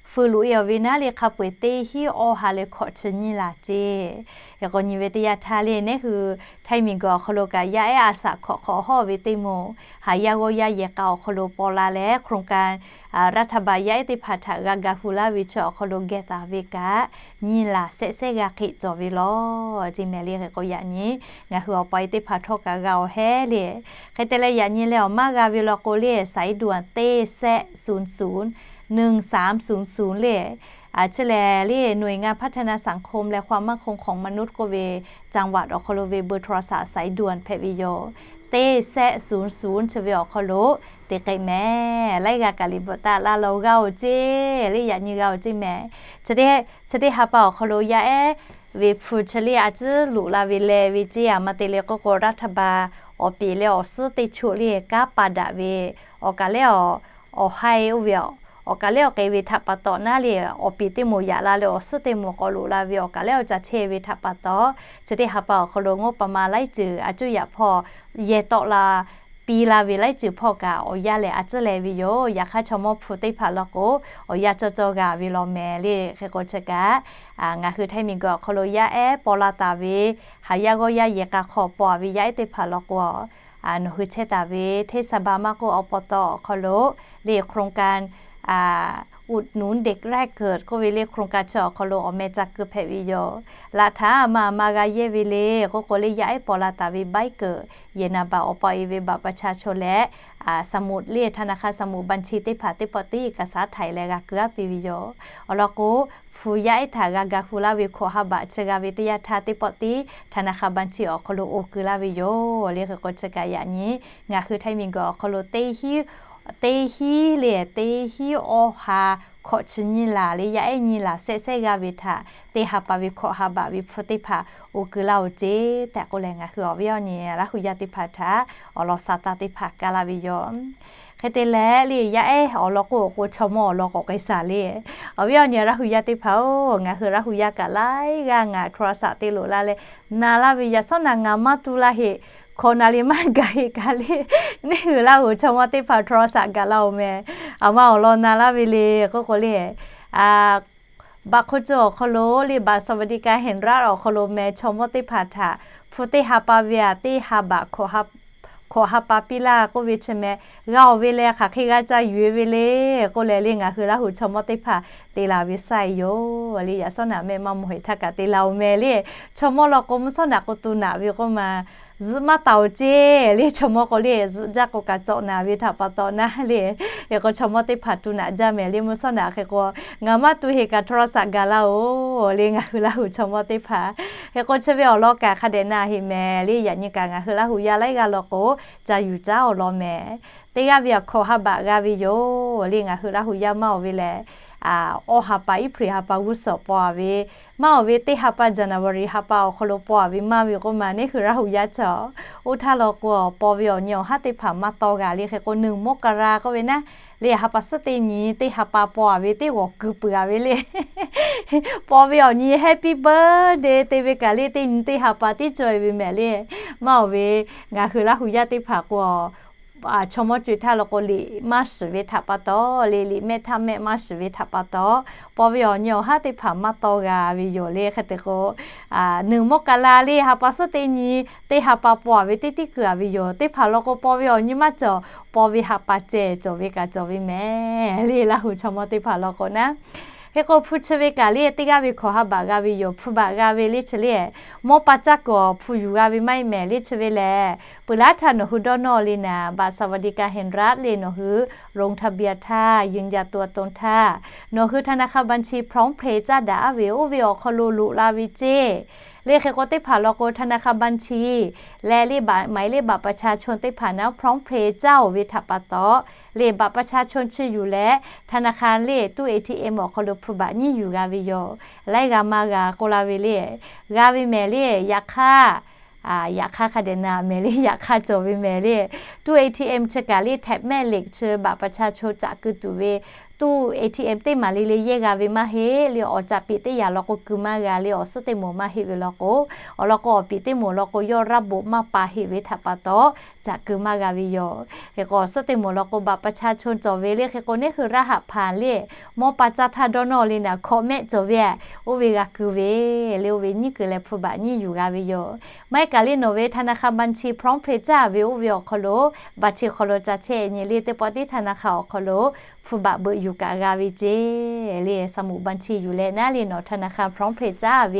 feu loꞈ e awˬ ve naˉ le, hk'a peu-eˬ teˇ hinˉ awˇ ha leh hkawꞈ chi nyiˇ laˬ ceˇ. Hk'e k'o nyi ve teˇ yanˇ htaˇ le, neˉ hui Htaiˇ miˬguiˬ awˬ hk'aw lo kaꞈ yaˇ ehˉ a saꞈ hkawꞈ hk'awꞈ hawˇ ve teˇ moˍ haˍ yaˇ g'awˇ yaˇ yehˬ k'a awˬ hk'aw lo paw la leh โครงการ รัฐบาล yaˇ ehˉ teˇ hpaˍ htaꞈ g'a ga hu laˇ ve chi awˬ hk'aw lo geh taˍ ve kaꞈ nyiˇ laˬ sehˆ sehˆ g'aˇ hk'e cawˬ ve law ceˇ mehˍ le. Hk'e k'o yaꞈ nyi ngaˬ hui awˬ pa awˬ e teˇ hpaˍ htawˇ kaꞈ g'a awˬ hehˉ le. Hk'e te leh yaꞈ nyi leh awˬ maˇ g'a ve law k'o le, สายด่วน เต้แซะศูนย์ศูนย์ หนึ่งสามศูนย์ศูนย์ le. Chi lehˬ le, หน่วยงานพัฒนาสังคมและความมั่นคงของมนุษย์ k'oˆ ve จังหวัด awˬ hk'aw lo ve เบอร์โทรศัพท์ สายด่วน hpehꞈ ve yoˬ. เต้แซะศูนย์ศูนย์ chi ve awˬ hk'aw lo te k'ai mehˍ. Laiˉ g'a kaꞈ liꞈ bvuhꞈ taˍ la leh g'a-oˬ ceˇ le, yaꞈ nyi g'a-oˬ ceˇ mehˍ. Chi teˇ ha pa awˬ hk'aw lo yaˇ ehˉ ve hpu chi le a ciˉ loꞈ la ve leh ve ceˇ. A ma te le k'oˆ k'o, รัฐบาล awˬ peˍ leh awˬ suhˉ teˇ choˆ le kanˉ pa daꞈ ve awˬ kaˍ lehˉ awˬ, awˬ haiˇ oˇ ve awˬ kaˍ lehˉ awˬ k'ai ve htaꞈ pa taw naˉ le, awˬ peˍ teˇ moˍ yaꞈ la leh awˬ suhˉ teˇ moˍ k'awꞈ loꞈ la ve awˬ kaˍ lehˉ awˬ ca chehˇ ve htaꞈ pa taw, chi teˇ ha pa awˬ hk'aw lo ngoˇ pa ma laiˉ ceuˬ a cuˇ yaꞈ hpawˇ yehˬ tawˆ la piˇ la ve laiˉ ceuˬ hpawˇ kaꞈ awˬ yanˇ lehˬ a ciˉ leh ve yoˬ. Yaꞈ hk'aˇ chaw mawˇ hpu teˇ hpaˍ law k'o, awˬ yanˇ cawˇ cawˇ g'a ve law mehˍ le. Hk'e k'o chi kaꞈ ngaˬ hui Htaiˇ miˬguiˬ awˬ hk'aw lo yaˇ ehˉ paw la taˍ ve haˍ yaˇ g'awˇ yaˇ yehˬ k'a hk'aw paw-a ve yaˇ ehˉ teˇ hpaˍ law k'o, nawˬ hui chehˇ taˍ ve เทศบาล maˇ k'oˆ อบต. awˬ hk'aw lo le โครงการ อุดหนุนเด็กแรกเกิด k'oˆ ve le โครงการ chi awˬ hk'aw lo awˬ meh ca keu hpehꞈ ve yoˬ. Laꞈ htaꞈ maˇ maˇ g'a yehˇ ve le k'oˆ k'o le, yaˇ ehˉ paw la taˍ ve ใบเกิด yehˬ นามบัตร awˬ pa awˬ e ve บัตรประชาชน leh สมุด le ธนาคาร สมุดบัญชี teˇ hpaˍ teˇ pawˆ tiˉ เอกสาร htaiˍ leh g'a keu aˉ piˇ ve yoˬ. Awˬ lawn k'o, hpu yaˇ ehˉ htaꞈ g'a ga hu laˇ ve hkawꞈ ha baꞈ chi g'a ve teˇ yanˇ htaˇ teˇ pawˆ tiˉ ธนาคาร บัญชี awˬ hk'aw lo oˬ keu laˇ ve yoˬ le. Hk'e k'o chi kaꞈ yaꞈ nyi ngaˬ hui Htaiˇ miˬguiˬ awˬ hk'aw lo teˇ hinˉ le teˇ hinˉ awˇ ha hkawꞈ chi nyiˇ laˬ le, yaˇ ehˉ nyiˇ laˬ sehˆ sehˆ g'aˇ ve htaꞈ teˇ ha pa ve hkawꞈ ha baꞈ ve hpu teˇ hpaˍ oˬ keu laˇ-oˬ ceˇ tehꞈ k'oˆ leh, ngaˬ hui awˬ viˉ awˬ nyi Laˇ hu yaˇ teˇ hpaˍ htaꞈ awˬ lawn sha taˇ teˇ hpaˍ kaˇ laˇ ve yoˬ. Hk'e te leh le, yaˇ ehˉ awˬ lawn k'oˆ awˬ k'o, chaw mawˇ awˬ lawn k'awꞈ k'ai shaˍ le. Awˬ viˉ awˬ nyi Laˇ hu yaˇ teˇ hpaˍ-oˬ, ngaˬ hui Laˇ hu yaˇ kaꞈ laiˉ g'aˇ ngaˬ โทรศัพท์ te loꞈ la leh na laˇ ve, yaꞈ shawˉ naꞈ ngaˬ maˇ tu laˇ heꞈ, hkawꞈ naˍ riˍ maˇ gaˬ heꞈ kaꞈ le, neˇ hui Laˇ hu chaw mawˇ teˇ hpaˍ โทรศัพท์ gaˬ laˇ-oˬ mehˍ. Aˬ ma awˬ lawn na laˇ ve le k'oˆ k'o le, baꞈ hk'oˆ ceuˬ awˬ hk'aw lo le, บัตรสวัสดิการแห่งรัฐ awˬ hk'aw lo meh chaw mawˇ teˇ hpaˍ htaꞈ hpu teˇ ha pa ve aꞈ teˇ ha baꞈ hkawꞈ ha pa piˇ laˇ k'oˆ ve chi meh, g'a-oˬ ve leh hk'aˬ hk'e g'a ca yuˬ-e ve le k'oˆ leh le, ngaˬ hui Laˇ hu chaw mawˇ teˇ hpaˍ te la ve saiˇ yoˬ le. Yaꞈ shawˉ naꞈ mehˆ maˇ mawˬ heꞈ htaˇ kaꞈ te la-oˬ meh le. Chaw mawˇ law k'o, mvuhˇ shawˉ naꞈ k'o tu naꞈ ve k'oˆ ma zuhꞈ maˇ taˍ-oˬ ceˇ le. Chaw mawˇ k'o le, zuhꞈ jaˇ k'o kaꞈ cawꞈ naˍ ve htaꞈ pa taw naˉ le. Hk'e k'o chaw mawˇ teˇ hpaˍ tu naꞈ jaˇ mehˍ le, mvuhˇ shawˉ naꞈ hk'e k'o, ngaˬ maˇ tu heꞈ kaꞈ โทรศัพท์ gaˬ laˇ-oˬ le, ngaˬ hui Laˇ hu chaw mawˇ teˇ hpaˍ. Hk'e k'o chi ve awˬ lawn kaꞈ hk'a dehꞈ na heꞈ mehˍ le. Yaꞈ nyi kaꞈ ngaˬ hui Laˇ hu yaˇ laiˉ g'aˇ law k'o, ca yuˬ caˉ awˬ lawn mehˍ. Teˇ g'aˇ ve aꞈ hkawꞈ ha baꞈ g'a ve yoˬ le. Ngaˬ hui Laˇ hu yaˇ maˇ-oˬ ve lehˬ, awˇ ha pa iˉ hpreˍ ha pa g'uˇ suhˍ paw-a ve, maˇ-oˬ ve teˇ ha pa January ha pa awˬ hk'aw lo paw-a ve maˇ ve k'oˆ ma, neˇ hui Laˇ hu yaˇ chaw oˇ htaˇ law k'o, paw ve awˬ nyi awˬ haˉ teˇ hpaˍ maˇ taw g'a le. Hk'e k'o หนึ่งมกรา k'oˆ ve naˉ le, ha pa suhˉ teˇ nyi teˇ ha pa paw-a ve teˇ g'awˬ keu peuˬ-a ve le. Paw ve awˬ nyi Happy Birthday te ve kaꞈ le, teˇ nyi teˇ ha pa tiˉ caweh ve mehˍ le. Maˇ-oˬ ve, ngaˬ hui Laˇ hu yaˇ teˇ hpaˍ k'o, chaw mawˇ co-e htaˇ law k'o, liꞈ maˇ shiˍ ve htaꞈ pa taw le, liꞈ mehˆ htaˇ mehˆ maˇ shiˍ ve htaꞈ pa taw, paw ve awˬ nyi awˬ haˉ teˇ hpaˍ maˇ taw g'a ve yoˬ le. Hk'e te k'o, หนึ่งมกรา le, ha pa suhˉ teˇ nyi teˇ ha pa paw-a ve teˇ tiˉ keu-a ve yoˬ. Teˇ hpaˍ law k'o, paw ve awˬ nyi maˇ cawˬ, paw ve ha pa ceh cawˬ ve kaꞈ cawˬ ve mehˍ le, Laˇ hu chaw mawˇ teˇ hpaˍ law k'o naˉ. Hk'e k'o hpu chi ve kaꞈ le, teˇ g'aˇ ve hkawꞈ ha baꞈ g'a ve yoˬ. Hpu baꞈ g'a ve le chi le, mawˇ pa caˇ kuiˬ awˬ hpu yuˬ g'a ve maˇ heˆ mehˍ le. Chi ve lehˬ, peuˬ laˉ htaˇ nawˬ hui dawˇ nawˇ le naˍ, บัตรสวัสดิการแห่งรัฐ le nawˬ hui ลงทะเบียน htaˇ, ยืนยันตัวตน htaˇ, nawˬ hui ธนาคาร บัญชี พร้อมเพย์ caˇ daꞈ-a ve oˇ ve awˬ hk'aw lo loꞈ la ve ceˇ Le hk'e k'o teˇ hpaˍ law k'o ธนาคารบัญชี leh le หมายเลขบัตรประชาชน teˇ hpaˍ naˉ พร้อมเพย์ caˇ-oˬ ve htaꞈ pa taw, le บัตรประชาชน chi yuˬ leh ธนาคาร le ตู้ A T M awˬ hk'aw lo hpu baꞈ nyiˇ yuˬ g'a ve yoˬ. Laiˉ g'a maˇ g'a k'oˆ laˇ ve le, g'a ve mehˍ le, yaꞈ hk'aˇ, yaꞈ hk'aˇ hk'a dehꞈ naˍ mehˍ le, yaꞈ hk'aˇ cawˬ ve mehˍ le, ตู้ A T M chi kaꞈ le แท็บเล็ต chi บัตรประชาชน caꞈ keu tuˬ ve ตู้ A T M teˇ maˍ le le yehˇ g'a ve maˇ heˆ le, awˬ caꞈ piꞈ teˇ yanˇ law k'o keu maˇ g'a le, awˬ suhˉ teˇ moˍ maˇ heˆ ve law k'o, awˬ lawn k'o awˬ piꞈ teˇ moˍ law k'o yawˇ ระบบ maˇ pa heˆ ve htaꞈ pa taw, caꞈ keu maˇ g'a ve yoˬ. Hk'e k'o awˬ suhˉ teˇ moˍ law k'o บัตรประชาชน cawˬ ve le, hk'e k'o neˇ hui รหัสผ่าน le mawˇ pa caˇ htaˇ dawˇ nawˇ le naˍ hkawꞈ mehˆ cawˬ ve, oˇ ve g'a keu ve le, oˇ ve nyiˇ keu leh hpu baꞈ nyiˇ yuˬ g'a ve yoˬ. Maˇ heˆ kaꞈ le nawˬ ve ธนาคารบัญชี พร้อมเพย์ caˇ ve oˇ ve awˬ hk'aw lo บัญชี hk'aw lo ca chehˇ nyi le teˇ pawˆ tiˉ ธนาคาร awˬ hk'aw lo hpu baꞈ beuꞈ yuˬ kaꞈ g'a ve ceˇ le, สมุดบัญชี yuˬ leh naˉ le nawˬ ธนาคาร พร้อมเพย์ caˇ ve,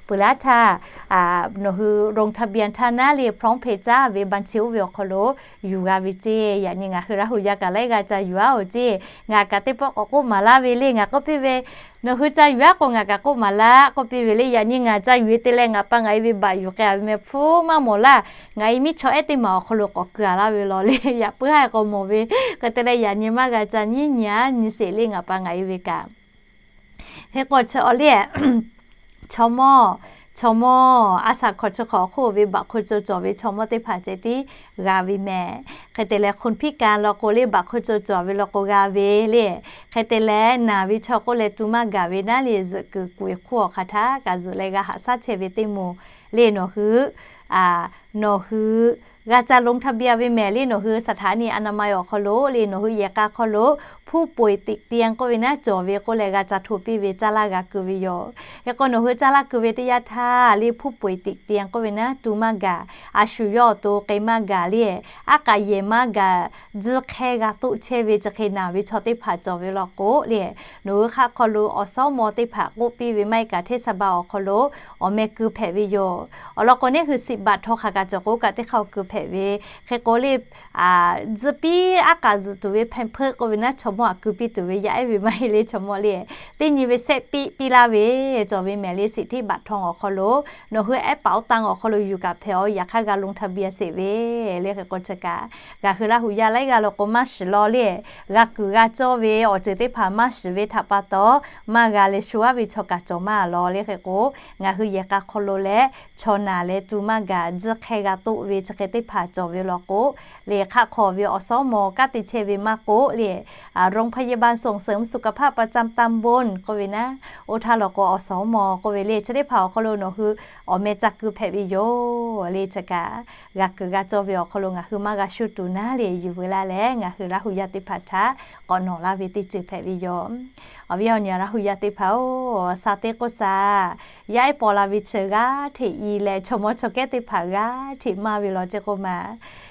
peuˬ laˇ htaˇ nawˬ hui ลงทะเบียน htaˇ naˉ le พร้อมเพย์ caˇ ve บัญชี oˇ ve awˬ hk'aw lo yuˬ g'a ve ceˇ. Yaꞈ nyi ngaˬ hui Laˇ hu yaˇ kaꞈ laiˉ g'a ca yuˬ-a-oˬ ceˇ. Ngaˬ kaꞈ teˇ pawˆ k'awꞈ k'oˆ maˍ laˇ ve le, ngaˬ k'oˆ piˇ ve, nawˬ hui ca yuˬ-a k'o ngaˬ kaꞈ k'oˆ maˍ laˇ k'oˆ piˇ ve le. Yaꞈ nyi ngaˬ ca yuˬ-e te leh ngaˬ pa ngaˬ-e ve บัตร yuˬ k'ai-a ve meh hpfuhˇ maˇ mawˬ laˇ. Ngaˬ-e miˉ chaw ehˉ teˇ maˬ awˬ hk'aw lo k'awꞈ keu-a laˇ ve law le, yaꞈ puiˉ haˉ k'awꞈ mawˬ ve. Hk'e te leh yaꞈ nyi maˇ g'a ca nyiˉ nyi-a nyi sheˍ le ngaˬ pa ngaˬ-e ve kaꞈ. Hk'e k'o chi awˬ le, chaw mawˇ, chaw mawˇ a shaꞈ hkawꞈ chi hk'awꞈ awˬ hk'oˆ ve บัตรคนจน cawˬ ve chaw mawˇ teˇ hpaˍ ceh tiˉ g'a ve meh. Hk'e te leh คนพิการ law k'o le บัตรคนจน cawˬ ve law k'o g'a ve le. Hk'e te leh naˬ ve chaw k'oˆ leh tu maˇ gaˬ ve naˉ le zuhꞈ kuiˬ kuˬ-e hk'oˆ awˬ hk'aˬ htaˇ kaꞈ zuhꞈ leh g'a haꞈ shaˉ chehˇ ve teˇ moˍ le nawˬ hui, nawˬ hui g'a ca ลงทะเบียน ve meh le nawˬ hui สถานีอนามัย awˬ hk'aw lo le nawˬ hui yehˬ k'a hk'aw lo ผู้ป่วยติดเตียง k'oˆ ve naˉ cawˬ ve k'oˆ leh g'a ca hto piˇ ve caˇ laˇ g'a keu ve yoˬ. Hk'e k'o nawˬ hui caˇ laˇ keu ve teˇ yanˇ htaˇ le ผู้ป่วยติดเตียง k'oˆ ve naˉ tu maˇ gaˬ, a shu yawˇ awˬ to k'ai maˇ gaˬ le, aˉ k'aꞈ yehˬ maˇ gaˬ, tzuhˇ hk'ehˇ g'a toˆ chehˇ ve chi hk'e naˬ ve chaw teˇ hpaˍ cawˬ ve law k'o le, nawˬ hui hk'aˆ hk'aw lo awˬ suhˉ mawˇ teˇ hpaˍ k'oˆ piˇ ve maˇ heˆ kaꞈ เทศบาล awˬ hk'aw lo awˬ meh keu hpehꞈ ve yoˬ. Awˬ lawn k'o neˇ hui สิบบาท htaw hk'aˬ kaꞈ cawˬ k'o kaꞈ teˇ hk'aˇ keu hpehꞈ ve. Hk'e k'o le tzuhˇ piˇ aˉ k'aꞈ zuhꞈ tuˬ ve แพมเพิร์ส k'oˆ ve naˉ chaw mawˇ htaꞈ keu piˇ tuˬ ve yaˇ ehˉ ve maˇ heˆ le chaw mawˇ le, teˇ nyi ve แซะ piˇ piˇ laˇ ve cawˬ ve meh le สิทธิบัตร htaw awˬ hk'aw lo nawˬ hui ehˉ paˍ oˇ taˇ awˬ hk'aw lo yuˬ kaꞈ hpehꞈ-aw, yaꞈ hk'aˇ g'a ลงทะเบียน sheˍ ve le. Hk'e k'o chi kaꞈ ngaˬ hui Laˇ hu yaˇ laiˉ g'aˇ law k'o maˇ shiˍ law le, g'a kuiˬ g'a cawˇ ve awˬ ceuˬ teˇ hpaˍ maˇ shiˍ ve htaꞈ pa taw, maˇ g'a leh shu-aˉ ve chaw kaꞈ cawˬ maˇ law le. Hk'e k'o ngaˬ hui yehˬ k'a hk'aw lo leh chaw naˬ leh tu maˇ gaˬ, tzuhˇ hk'ehˇ g'a toˆ ve chi hk'e teˇ hpaˍ cawˬ ve law k'o le, hk'aˆ hk'aw ve awˬ suhˉ mawˇ kanˉ te chehˇ ve maˇ k'oˆ le, โรงพยาบาลส่งเสริมสุขภาพประจำตำบล k'oˆ ve naˉ, oˇ htaˇ law k'o awˬ suhˉ mawˇ k'oˆ ve le, chi teˇ hpaˍ awˬ hk'aw lo nawˬ hui awˬ meh ca keu hpehꞈ ve yoˬ le. Chi kaꞈ g'a kuiˬ g'a cawˇ ve awˬ hk'aw lo ngaˬ hui maˇ g'a shu tuˬ naˉ le yuˬ veu laˇ leh ngaˬ hui Laˇ hu yaˇ teˇ hpaˍ htaꞈ k'awꞈ nawˬ laˇ ve teˇ ceuˬ hpehꞈ ve yoˬ. Awˬ viˉ awˬ nyi Laˇ hu yaˇ teˇ hpaˍ-oˬ, sha teˇ k'oˆ sha, yaˇ ehˉ paw la ve chi g'aˇ hteꞈ i leh chaw mawˇ chaw kehˉ teˇ hpaˍ g'aˇ hteꞈ maˇ ve law ceˇ k'oˆ ma.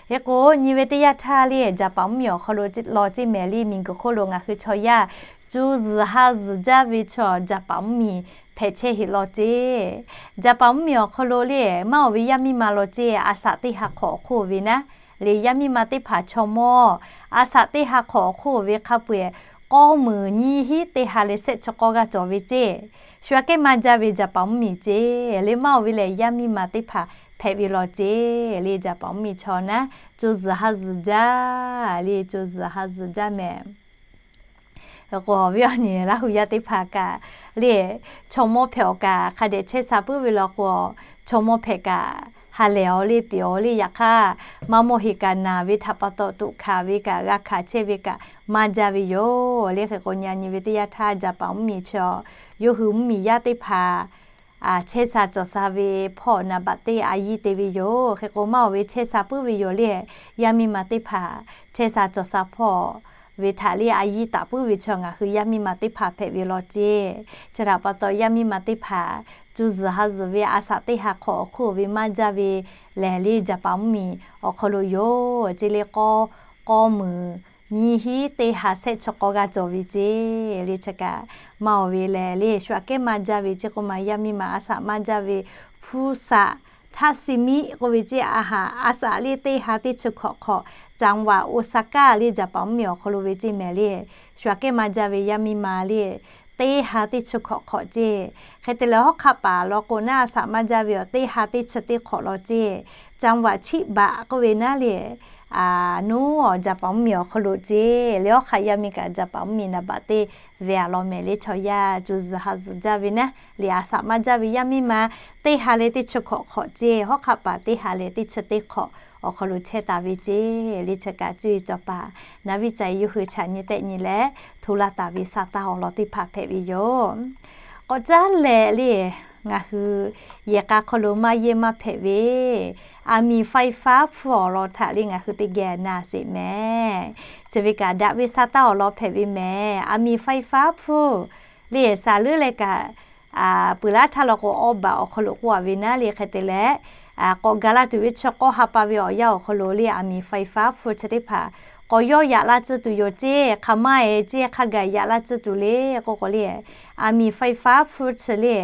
Hk'e k'o nyi ve teˇ yanˇ htaˇ le, Jaˍpaˍ mvuhˇmiˬ awˬ hk'aw lo law ceˇ mehˍ le, miˬguiˬ hk'oˆ lo ngaˬ hui chaw yaˇ cuˇ zuhˬ ha zuhˬ jaˇ ve chaw Jaˍpaˍ mvuhˇmiˬ hpehꞈ chehˇ heˆ law ceˇ. Jaˍpaˍ mvuhˇmiˬ awˬ hk'aw lo le maˇ oˬ ve yaˇ miˇ ma law ceˇ, a shaꞈ teˇ ha hk'awꞈ awˬ hk'oˆ ve naˉ le yaˇ miˇ ma teˇ hpaˍ chaw mawˇ a shaꞈ teˇ ha hk'awꞈ awˬ hk'oˆ ve hk'a peu-eˬ k'awˇ meunˍ nyiˇ hinˉ teˇ ha leh shehˆ chi k'awˇ g'aˇ cawˬ ve ceˇ. Shu aꞈ kehˉ maˇ jaˇ ve Jaˍpaˍ mvuhˇmiˬ ceˇ le, maˇ oˬ ve lehˬ yaˇ miˇ ma teˇ hpaˍ hpehꞈ ve law ceˇ le. Jaˍpaˍ mvuhˇmiˬ chaw naˉ cuˇ zuhˬ ha zuhˬ jaˇ le, cuˇ zuhˬ ha zuhˬ jaˇ mehˍ. K'o awˬ viˉ awˬ nyi Laˇ hu yaˇ teˇ hpaˍ kaꞈ le, chaw mawˇ hpehꞈ awˬ kaꞈ hk'a dehꞈ chehˇ sha puiˉ ve law k'o, chaw mawˇ hpehꞈ kaꞈ ha lehˬ-aw le, peꞈ-aw le, yaꞈ hk'aˇ maˇ mawˇ heˆ kaꞈ naˬ ve htaꞈ pa taw tuꞈ hkanˍ ve kaꞈ g'a hkanˍ chehˇ ve kaꞈ maˇ jaˇ ve yoˬ le. Hk'e k'o nyi nyi ve teˇ yanˇ htaˇ Jaˍpaˍ mvuhˇmiˬ chaw, yawˇ hui mvuhˇmiˬ yaˇ teˇ hpaˍ chehˇ sha cawˬ sha ve hpawˇ naˍ baꞈ teˇ a yiˇ te ve yoˬ. Hk'e k'o maˇ oˬ ve chehˇ sha puiˉ ve yoˬ le, yaˇ miˇ ma teˇ hpaˍ chehˇ sha cawˬ sha hpawˇ ve htaꞈ le a yiˇ taˍ puiˉ ve chaw ngaˬ hui yaˇ miˇ ma teˇ hpaˍ hpehꞈ ve law ceˇ. Chi htaꞈ pa taw yaˇ miˇ ma teˇ hpaˍ cuˇ zuhˬ ha zuhˬ ve a shaꞈ teˇ ha hk'awꞈ awˬ hk'oˆ ve maˇ jaˇ ve lehˬ le, Jaˍpaˍ mvuhˇmiˬ awˬ hk'aw lo yoˬ ceˇ le, k'awˇ, k'awˇ meunˍ nyiˇ hinˉ teˇ ha shehˆ chi k'awˇ g'aˇ cawˬ ve ceˇ le. Chi kaꞈ maˇ oˬ ve lehˬ le, shu aꞈ kehˉ maˇ jaˇ ve ceˇ k'oˆ ma, yaˇ miˇ ma a shaꞈ maˇ jaˇ ve hpu shaꞈ htaˇ si miˆ k'oˆ ve ceˇ, a haꞈ a shaꞈ le teˇ ha teˇ chi hkawꞈ hk'awꞈ, จังหวัดโอซาก้า le Jaˍpaˍ mvuhˇmiˬ awˬ hk'aw lo ve ceˇ mehˍ le, shu aꞈ kehˉ maˇ jaˇ ve yaˇ miˇ ma le, teˇ ha teˇ chi hkawꞈ hk'awꞈ ceˇ. Hk'e te leh hawˉ hk'aˆ paˍ law k'o naˉ a saꞈ maˇ jaˇ ve awˬ teˇ ha teˇ chi teˇ hk'awꞈ law ceˇ. จังหวัด chiˆ baꞈ k'oˆ ve naˉ le, nuˉ awˬ Jaˍpaˍ mvuhˇmiˬ awˬ hk'aw lo ceˇ. Le hawˉ hk'aˆ yaˇ miˇ kaꞈ Jaˍpaˍ mvuhˇmiˬ naˍ baꞈ teˇ ve a law mehˍ le chaw yaˇ cuˬ zuhˬ ha zuhˬ jaˇ ve naˉ le a saꞈ maˇ jaˇ ve yaˇ miˇ ma teˇ ha leh teˇ chi hkawꞈ hk'awꞈ ceˇ. Hawˉ hk'aˆ paˍ teˇ ha leh teˇ chi teˇ hk'awꞈ awˬ hk'aw lo chehˇ taˍ ve ceˇ. Le chi kaꞈ cuˇ yiˍ cawˬ paˍ naˉ viˇ ca yuˇ hui chaꞈ nyi tehˆ nyi leh hto laˇ taˍ ve sa taˇ awˬ lawn teˇ hpaˍ hpehꞈ ve yoˬ. K'awꞈ caˉ leh le ngaˬ hui yehˬ k'a hk'aw lo maˇ yehˇ maˇ hpehꞈ ve อาหมีไฟฟ้า hpfuhˇ awˬ lawn htaꞈ le ngaˬ hui teˇ geh na sheˍ mehˍ. Chi ve kaꞈ daꞈ ve sa taˇ awˬ lawn hpehꞈ ve mehˍ. อาหมีไฟฟ้า hpfuhˇ le saˍ leuˉ leh kaꞈ peuˬ laˉ htaˇ law k'o awˇ baꞈ awˬ hk'aw lo k'oˆ a ve naˉ le hk'e te leh k'awꞈ gaˬ la tuˬ ve chi k'awˇ ha pa ve awˬ yanˇ awˬ hk'aw lo le อาหมีไฟฟ้า hpfuhˇ chi teˇ hpaˍ k'awꞈ yawˇ yaꞈ la tcuh tuˬ yoˬ ceˇ. Hk'aˬ ma eˬ ceˇ hk'a gaˬ yaꞈ la tcuh tuˬ le k'oˆ k'o le อาหมีไฟฟ้า hpfuhˇ chi le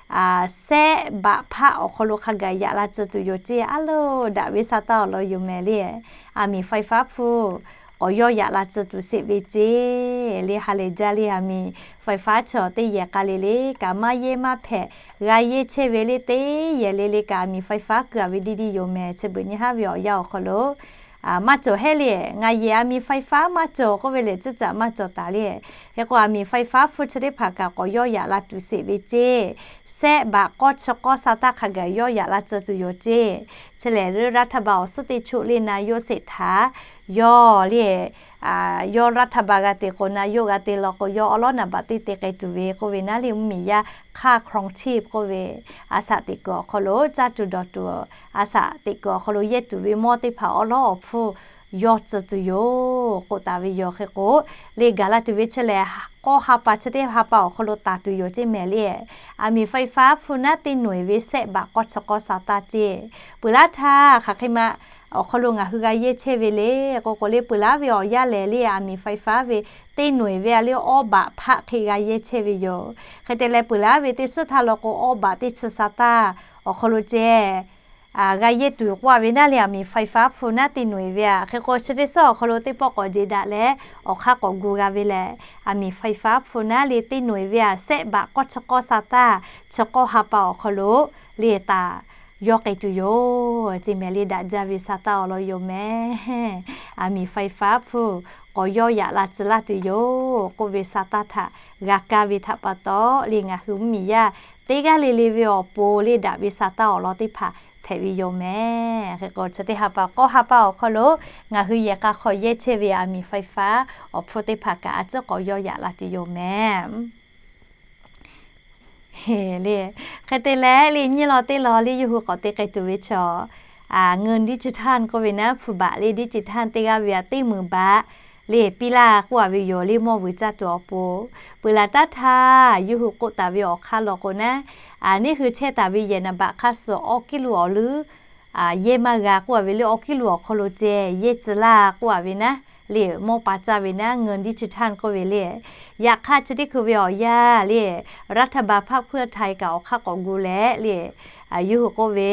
sehˆ baꞈ hpaˆ awˬ hk'aw lo hk'a gaˬ yaꞈ la tcuh tuˬ yoˬ ceˇ. A loˬ daꞈ ve sa taˇ awˬ lawn yoˬ mehˍ le อาหมีไฟฟ้า hpfuhˇ k'awꞈ yawˇ yaꞈ la tcuh tuˬ sheˍ ve ceˇ. Le ha lehˬ jaˇ le อาหมีไฟฟ้า chi awˬ teˇ yehˬ k'a le le kaꞈ maˇ yehˇ maˇ hpehꞈ g'a yehˇ chehˇ ve le teˇ yehˬ le le kaꞈ อาหมีไฟฟ้า keu a ve diˇ diˇ yoˬ mehˍ. Chi beuꞈ nyi haˉ ve awˬ yanˇ awˬ hk'aw lo maˇ cawˬ heˆ le ngaˬ yehˬ อาหมีไฟฟ้า maˇ cawˬ k'oˆ ve lehˬ, ciˇ caꞈ maˇ cawˬ taˍ le. Hk'e k'o อาหมีไฟฟ้า hpfuhˇ chi teˇ hpaˍ kaꞈ k'awꞈ yawˇ yaꞈ la tuˬ sheˍ ve ceˇ. Sehˆ baꞈ k'awˇ chi k'awˇ sa taˇ hk'a gaˬ yawˇ yaꞈ la tcuh tuˬ yoˬ ceˇ. Chi lehˬ รัฐบาล awˬ suhˉ teˇ choˆ le นายกเศรษฐา yawˇ le yawˇ รัฐบาล g'a te k'o นายก g'a te law k'o yawˇ awˉ lawˉ naˍ baꞈ teˇ te k'ai tuˬ ve k'oˆ ve naˉ le mvuhˇmiˬ yaˇ ค่าครองชีพ k'oˆ ve a shaꞈ teꞈ kuiˬ awˬ hk'aw lo caˇ tuˬ dawˬ tuˬ a shaꞈ teꞈ kuiˬ awˬ hk'aw lo yehˇ tuˬ ve mawˇ teˇ hpaˍ awˉ lawˉ awˬ hpfuhˇ yawˇ tcuh tuˬ yoˬ k'oˆ taˍ ve yoˬ. Hk'e k'o le gaˬ la tuˬ ve chi lehˬ k'awˇ ha pa chi teˇ ha pa awˬ hk'aw lo taˍ tuˬ yoˬ ceˇ mehˍ le. อาหมีไฟฟ้า hpfuhˇ naˉ teˇ noˬ eˬ ve sehˆ baꞈ k'awˇ chi k'awˇ sa taˇ ceˇ. Peuˬ laˉ htaˇ hk'aˬ hk'e ma awˬ hk'aw lo ngaˬ hui g'a yehˇ chehˇ ve le k'o k'o le peuˬ laˉ ve awˬ yanˇ lehˬ le อาหารไฟฟ้า ve teˇ noˬ eˬ ve a le awˇ baꞈ hpaˆ hk'e g'a yehˇ chehˇ ve yoˬ. Hk'e te leh peuˬ laˉ ve teˇ suhˉ htaˇ law k'o awˇ baꞈ teˇ chi sa taˇ awˬ hk'aw lo ceh g'a yehˇ tuˬ k'oˆ a ve naˉ le อาหารไฟฟ้า hpfuhˇ naˉ teˇ noˬ eˬ ve a. Hk'e k'o chi teˇ suhˉ awˬ hk'aw lo teˇ pawˆ k'awꞈ jeˬ daꞈ leh awˬ hk'aˇ k'awꞈ gu g'a ve lehˬ อาหารไฟฟ้า hpfuhˇ naˉ le teˇ noˬ eˬ ve a sehˆ baꞈ k'awˇ chi k'awˇ sa taˇ chi k'awˇ ha pa awˬ hk'aw lo le taˍ yawˇ k'ai tuˬ yoˬ ceˇ mehˍ le. Daꞈ jaˇ ve sa taˇ awˬ lawn yoˬ mehˍ. อาหารไฟฟ้า hpfuhˇ k'awꞈ yawˇ yaꞈ la tcuh laˇ tuˬ yoˬ k'oˆ ve sa taˇ htaꞈ g'a kaˇ ve htaꞈ pa taw le ngaˬ hui mvuhˇmiˬ yaˇ teˇ g'aˇ le le ve awˬ pon le daꞈ ve sa taˇ awˬ lawn teˇ hpaˍ hpehꞈ ve yoˬ mehˍ. Hk'e k'o chi teˇ ha pa k'awˇ ha pa awˬ hk'aw lo ngaˬ hui yehˬ k'a hk'aw yehˇ chehˇ ve อาหารไฟฟ้า awˬ hpfuhˇ teˇ hpaˍ kaꞈ a ciˉ k'awꞈ yawˇ yaꞈ la tuˬ yoˬ mehˍ. Le, hk'e te leh le nyiˇ law teˇ law le yawˇ hui k'awꞈ te k'ai tuˬ ve chaw, เงินดิจิทัล k'oˆ ve naˉ พันบาท le ดิจิทัล teˇ g'aˇ ve a teˇ meunˍ baꞈ le piˇ laˇ k'oˆ a ve yoˬ le mawˇ vuiˬ caˇ tuˬ awˬ pon. Peuˬ laˬ taˇ htaˇ yawˇ hui k'oˆ taˍ ve awˬ hk'aˇ law k'o naˉ, neˇ hui chehˇ taˍ ve yehˬ naˍ baꞈ hk'aˇ suh awˬ kiˉ lo awˬ leuˉ yehˇ maˇ g'a k'oˆ a ve le awˬ kiˉ lo awˬ hk'aw lo ceh yehˇ tcuh laˇ k'oˆ a ve naˉ le mawˇ pa caˇ ve naˉ เงินดิจิทัล k'oˆ ve le. Yaꞈ hk'aˇ chi teˇ hkui ve awˬ yanˇ le รัฐบาลพรรคเพื่อไทย kaꞈ awˬ hk'aˇ k'awꞈ gu leh le yawˇ hui k'oˆ ve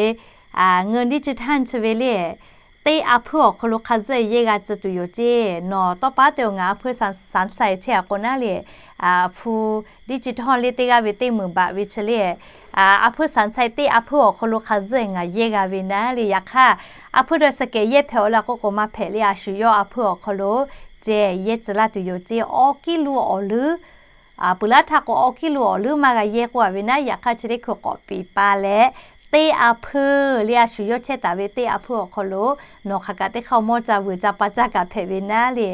เงินดิจิทัล chi ve le teˇ a hpuiˇ awˬ hk'aw lo hk'a zuhˆ yehˇ g'a tcuh tuˬ yoˬ ceˇ. Nawˬ tawˇ paˉ te awˬ ngaˬ a hpuiˇ สามแสน chehˇ a k'o naˉ le พันดิจิทัล le teˇ g'aˇ ve teˇ meunˍ baꞈ ve chi le a hpuiˇ สามแสน teˇ a hpuiˇ awˬ hk'aw lo hk'a zuhˆ ngaˬ yehˇ g'a ve naˉ le. Yaꞈ hk'aˇ a hpuiˇ dawˇ suh kehˬ yehˇ hpehꞈ-oˬ laˇ k'oˆ k'o maˇ hpehꞈ le a shu yawˇ a hpuiˇ awˬ hk'aw lo ceh yehˇ tcuh laˇ tuˬ yoˬ ceˇ. Awˬ kiˉ lo awˬ leuˉ peuˬ laˇ htaˇ k'o awˬ kiˉ lo awˬ leuˉ maˇ g'a yehˇ k'oˆ a ve naˉ. Yaꞈ hk'aˇ chi teˇ hkui k'awꞈ piˍ pa leh teˇ a hpuiˇ le a shu yawˇ chehˇ taˍ ve teˇ a hpuiˇ awˬ hk'aw lo nawˬ hk'aˬ kaꞈ teˇ hk'aˇ mawˇ ca vuiˬ ca pa caˇ kaꞈ hpehꞈ ve naˉ le.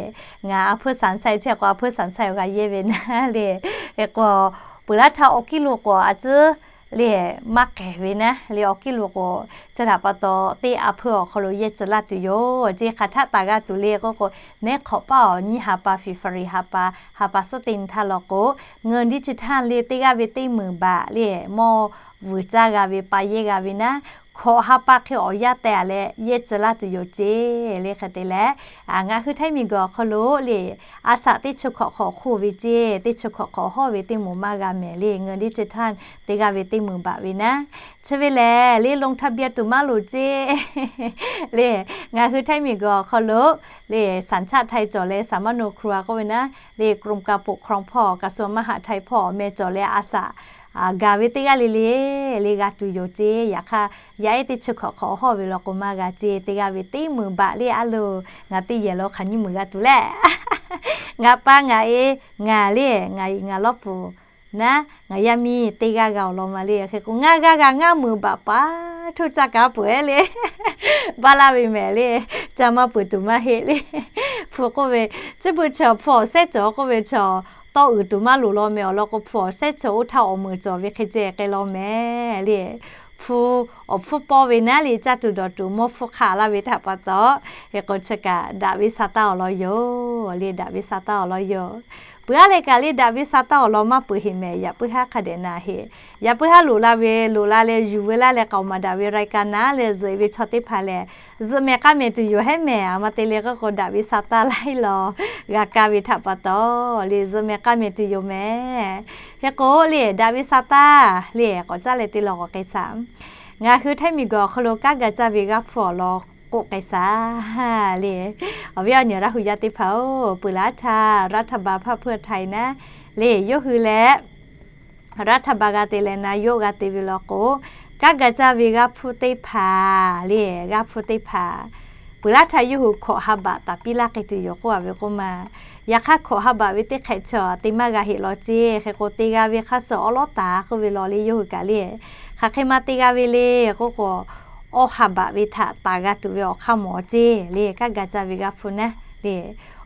Ngaˬ a hpuiˇ สามแสน chehˇ k'o a hpuiˇ สามแสน g'a yehˇ ve naˉ le. Hk'e k'o peuˬ laˇ htaˇ awˬ kiˉ lo k'o a ciˉ le maˇ k'ehˬ ve naˉ le awˬ kiˉ lo k'o chi htaꞈ pa taw teˇ a hpuiˇ awˬ hk'aw lo yehˇ tcuh laˇ tuˬ yoˬ ceˇ. Hk'aˬ htaˆ taˍ g'a tuˬ le k'oˆ k'o neˉ hk'awꞈ paˉ awˬ nyiˇ ha pa February ha pa ha pa suhˉ teˇ nyi htaˇ law k'o เงินดิจิทัล le teˇ g'aˇ ve teˇ meunˍ baꞈ le mawˇ vuiˬ caˇ g'a ve pa yehˇ g'a ve naˉ hkawꞈ ha pa hk'e awˬ yanˇ teh a leh yehˇ tcuh laˇ tuˬ yoˬ ceˇ le. Hk'e te leh, ngaˬ hui Htaiˇ miˬguiˬ awˬ hk'aw lo le, a shaꞈ teˇ chi hkawꞈ hk'awꞈ hk'oˆ ve ceˇ, teˇ chi hkawꞈ hk'awꞈ hawˇ ve teˇ moˍ maˇ g'a mehˍ le, เงินดิจิทัล te g'a ve teˇ meunˍ baꞈ ve naˉ. Chi ve lehˬ le, ลงทะเบียน tuˬ maˇ loˍ ceˇ le. Ngaˬ hui Htaiˇ miˬguiˬ awˬ hk'aw lo le, สัญชาติไทย cawˬ leh สามัญ ครัว k'oˆ ve naˉ le, กรมการปกครอง hpawˇ กระทรวงมหาดไทย hpawˇ awˬ meh cawˬ leh a shaꞈ gaˬ ve teˇ g'aˇ le le le g'a tuˬ yoˬ ceˇ. Yaꞈ hk'aˇ, yaˇ ehˉ teˇ chi hkawꞈ hk'awꞈ hawˇ ve law k'o maˇ g'a ceˇ, te g'a ve teˇ meunˍ baꞈ le. A loˬ, ngaˬ teˇ yehˬ lo hk'aˬ nyiˇ meunˍ g'a tuˬ leh, ngaˬ pa ngaˬ e, ngaˬ le, ngaˬ ngaˬ lawˇ puˍ naˉ, ngaˬ yaˇ miˇ teˇ g'aˇ g'a awˬ lawn ma le. Hk'e k'o, ngaˇ g'aˇ g'a ngaˇ meunˍ baꞈ paˍ htoˇ caˇ kaꞈ peuˬ ehˉ le, baˇ laˇ ve mehˍ le, caˇ maˇ peuˬ tuˬ maˇ heˆ le. Hpu k'oˆ ve, chi beuꞈ chaw hpu awˬ sehˉ cawˬ k'oˆ ve chaw, tawˇ uiˍ tuˬ maˇ loˍ law mehˍ awˬ lawn k'o, hpu awˬ sehˉ cawˬ oˇ htaˇ awˬ meunˍ cawˬ ve hk'e ceh k'ai law mehˍ le. Hpu awˬ hpfuhˇ pawˇ ve naˉ le, caˇ tuˬ dawˬ tuˬ mawˇ hpfuhˇ hk'a laˇ ve htaꞈ pa taw, hk'e k'o chi kaꞈ daꞈ ve sa taˇ awˬ lawn yoˬ le, daꞈ ve sa taˇ awˬ lawn yoˬ. Peuˬ aˉ leh kaꞈ le daꞈ ve sa taˇ awˬ lawn maˇ peuˬ heˆ mehˍ. Yaꞈ puiˉ haˉ hk'a dehꞈ na heˆ. Yaꞈ puiˉ haˉ loꞈ la ve, loꞈ la leh yuˬ ve laˇ leh k'aoˍ maˍ daꞈ ve รายการ naˉ leh zuhꞈ ve chaw teˇ hpaˍ lehˬ, zuhꞈ mehˍ k'aˇ mehˍ tuˬ yoˬ hehˉ mehˍ. A ma te leh k'oˆ k'o daꞈ ve sa taˇ laiˉ law g'a kaˇ ve htaꞈ pa taw le, zuhꞈ mehˍ k'aˇ mehˍ tuˬ yoˬ mehˍ. Hk'e k'o le, daꞈ ve sa taˇ le k'awꞈ caˇ leh te law k'awꞈ k'ai shaˍ. Ngaˬ hui Htaiˇ miˬguiˬ awˬ hk'aw lo kanˉ ga caˇ ve g'aˇ hpfuhˇ awˬ lawn k'oˆ k'ai shaˍ le. Awˬ viˉ awˬ nyi Laˇ hu yaˇ teˇ hpaˍ-oˬ, peuˬ laˇ htaˇ รัฐบาล พรรคเพื่อไทย naˉ le, yawˇ hui leh รัฐบาล g'a te leh นายก g'a te ve law k'o, kanˉ ga caˇ ve g'aˇ hpfuhˇ teˇ hpaˍ le, g'aˇ hpfuhˇ teˇ hpaˍ peuˬ laˇ htaˇ yawˇ hui hkawꞈ ha baꞈ taˍ piˇ laˇ k'ai tuˬ yoˬ k'oˆ a ve k'oˆ ma. Yaꞈ hk'aˇ hkawꞈ ha baꞈ ve teˇ hk'ehꞈ chaw te maˇ g'a heˆ law ceˇ. Hk'e k'o te g'a ve hk'aˇ suh awˉ lawˉ taˍ k'oˆ ve law le, yawˇ hui kaꞈ le, hk'aˬ hk'e ma te g'a ve le k'oˆ k'o, awˇ ha baꞈ ve htaꞈ taˍ g'a tuˬ ve awˬ hk'aˇ mawˬ ceˇ le. Kanˉ ga caˇ ve g'aˇ hpfuhˇ naˉ le,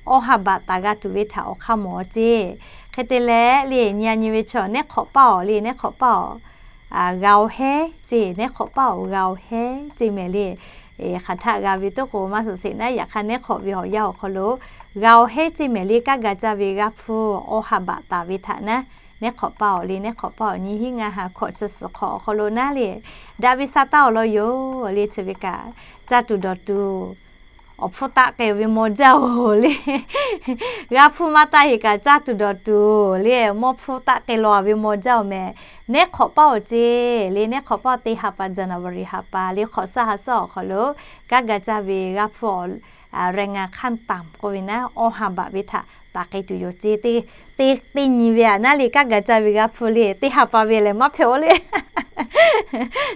awˇ ha baꞈ taˍ g'a tuˬ ve htaꞈ awˬ hk'aˇ mawˬ ceˇ. Hk'e te leh le, nyi a nyi ve chaw nehˉ hk'awꞈ paˇ awˬ le, nehˉ hk'awꞈ paˇ awˬ g'a-o hehˉ ceˇ, nehˉ hk'awꞈ paˇ awˬ g'a-o hehˉ ceˇ mehˍ le. Hk'aˬ htaˆ g'a ve toˉ k'o maˇ suhˍ sheˍ naˉ, yaꞈ hk'aˇ nehˉ hk'awꞈ ve awˬ yanˇ awˬ hk'aw lo g'a-o hehˉ ceˇ mehˍ le. Kanˉ ga caˇ ve g'aˇ hpfuhˇ awˇ ha baꞈ taˍ ve htaꞈ naˉ, nehˉ hk'awꞈ paˇ awˬ le, nehˉ hk'awꞈ paˇ awˬ nyi hiˉ ngaˇ ha hkawꞈ chi suhˍ hk'awꞈ awˬ hk'aw lo naˉ le, daꞈ ve sa taˇ awˬ lawn yoˬ le. Chi ve kaꞈ caˇ tuˬ dawˬ tuˬ awˬ hpfuhˇ taˆ k'ai ve maw jaˇ-oˬ le. G'aˇ hpfuhˇ maˇ taˆ heˆ kaꞈ caˇ tuˬ dawˬ tuˬ le, mawˇ hpfuhˇ taˆ k'ai law ve maw jaˇ-oˬ mehˍ. Nehˉ hk'awꞈ paˇ awˬ ceˇ le, nehˉ hk'awꞈ paˇ teˇ ha pa January ha pa le, hk'awꞈ shaˉ ha shaˉ awˬ hk'aw lo kanˉ ga caˇ ve g'aˇ hpfuhˇ แรงงานขั้นต่ำ k'oˆ ve naˉ, awˇ ha baꞈ ve htaꞈ taˍ k'ai tuˬ yoˬ ceˇ. Teˇ nyi ve aꞈ naˉ le, kanˉ ga caˇ ve g'aˇ hpfuhˇ le teˇ ha pa ve lehˬ maˇ hpehꞈ-oˬ le.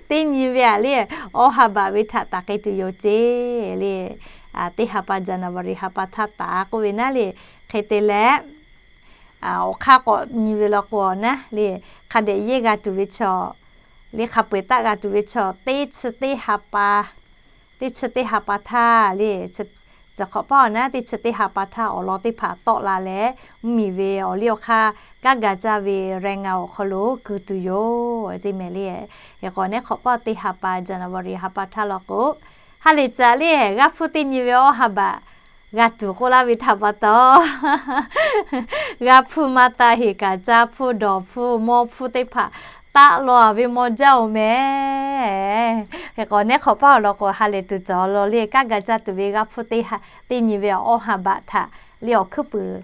Teˇ nyi ve aꞈ le, awˇ ha baꞈ ve htaꞈ taˍ k'ai tuˬ yoˬ ceˇ le. Teˇ ha pa January ha pa htaˇ taˍ k'oˆ ve naˉ le. Hk'e te leh, awˬ hk'aˇ k'awꞈ nyi ve law k'o naˉ le, hk'a dehꞈ yehˇ g'a tuˬ ve chaw le, hk'a peu-eˬ taˆ g'a tuˬ ve chaw teˇ chi teˇ ha pa, teˇ chi teˇ ha pa htaˇ le, chi hk'awꞈ paˇ awˬ naˉ, teˇ chi teˇ ha pa htaˇ awˬ lawn teˇ hpaˍ tawˆ la leh, mvuhˇmiˬ ve awˬ liˇ awˬ hk'aˇ kanˉ ga caˇ ve แรงงาน awˬ hk'aw lo kuˬ tuˬ yoˬ ceˇ mehˍ le. Hk'e k'o nehˉ hk'awꞈ paˇ teˇ ha pa January ha pa htaˇ law k'o, ha lehˬ caꞈ le, g'aˇ hpfuhˇ teˇ nyi ve awˇ ha baꞈ g'a tuˬ k'oˆ laˇ ve htaꞈ pa taw, g'aˇ hpfuhˇ maˇ taˆ heˆ kaꞈ caˇ hpfuhˇ dawˬ hpfuhˇ mawˇ hpfuhˇ teˇ hpaˍ taˆ law ve maw jaˇ-oˬ mehˍ. Hk'e k'o nehˉ hk'awꞈ paˇ awˬ lawn k'o ha lehˬ tuˬ cawˬ law le, kanˉ ga caˇ tuˬ ve g'aˇ hpfuhˇ teˇ nyi ve awˇ ha baꞈ htaꞈ le awˬ hkuiˉ puiˍ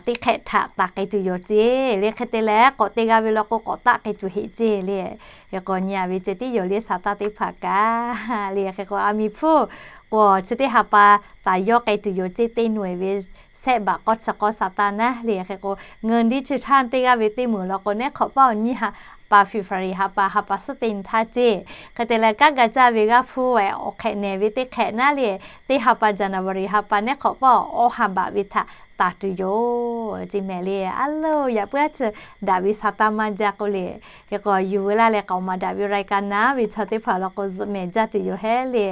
teˇ hk'ehꞈ htaꞈ taˍ k'ai tuˬ yoˬ ceˇ le. Hk'e te leh k'awꞈ te g'a ve law k'o k'awꞈ taˆ k'ai tuˬ heˆ ceˇ le. Hk'e k'o nyi a ve ceh tiˉ yoˬ le, sa taˇ teˇ hpaˍ kaꞈ le. Hk'e k'o a miˍ hpfuhˇ k'o chi teˇ ha pa taˍ yawˇ k'ai tuˬ yoˬ ceˇ, teˇ nu-eˬ ve sehˆ baꞈ k'awˇ chi k'awˇ sa taˇ naˉ le. Hk'e k'o เงินดิจิทัล teˇ g'aˇ ve teˇ meunˍ law k'o nehˉ hk'awꞈ paˇ awˬ nyiˇ ha pa February ha pa, ha pa suhˉ teˇ nyi htaˇ ceˇ. Hk'e te leh kanˉ ga caˇ ve g'aˇ hpfuhˇ awˬ hk'ehꞈ nehˬ ve teˇ hk'ehꞈ naˉ le, teˇ ha pa January ha pa nehˉ hk'awꞈ paˇ awˬ awˇ ha baꞈ ve htaꞈ taˍ tuˬ yoˬ ceˇ mehˍ le. A loˬ, yaꞈ puiˉ aˉ chi daꞈ ve sa taˇ maˇ jaˇ k'oˆ le. Hk'e k'o yuˬ ve laˇ leh k'aoˍ maˍ daꞈ ve รายการ naˉ ve chaw teˇ hpaˍ law k'o zuhꞈ mehˍ jaˇ tuˬ yoˬ hehˉ le.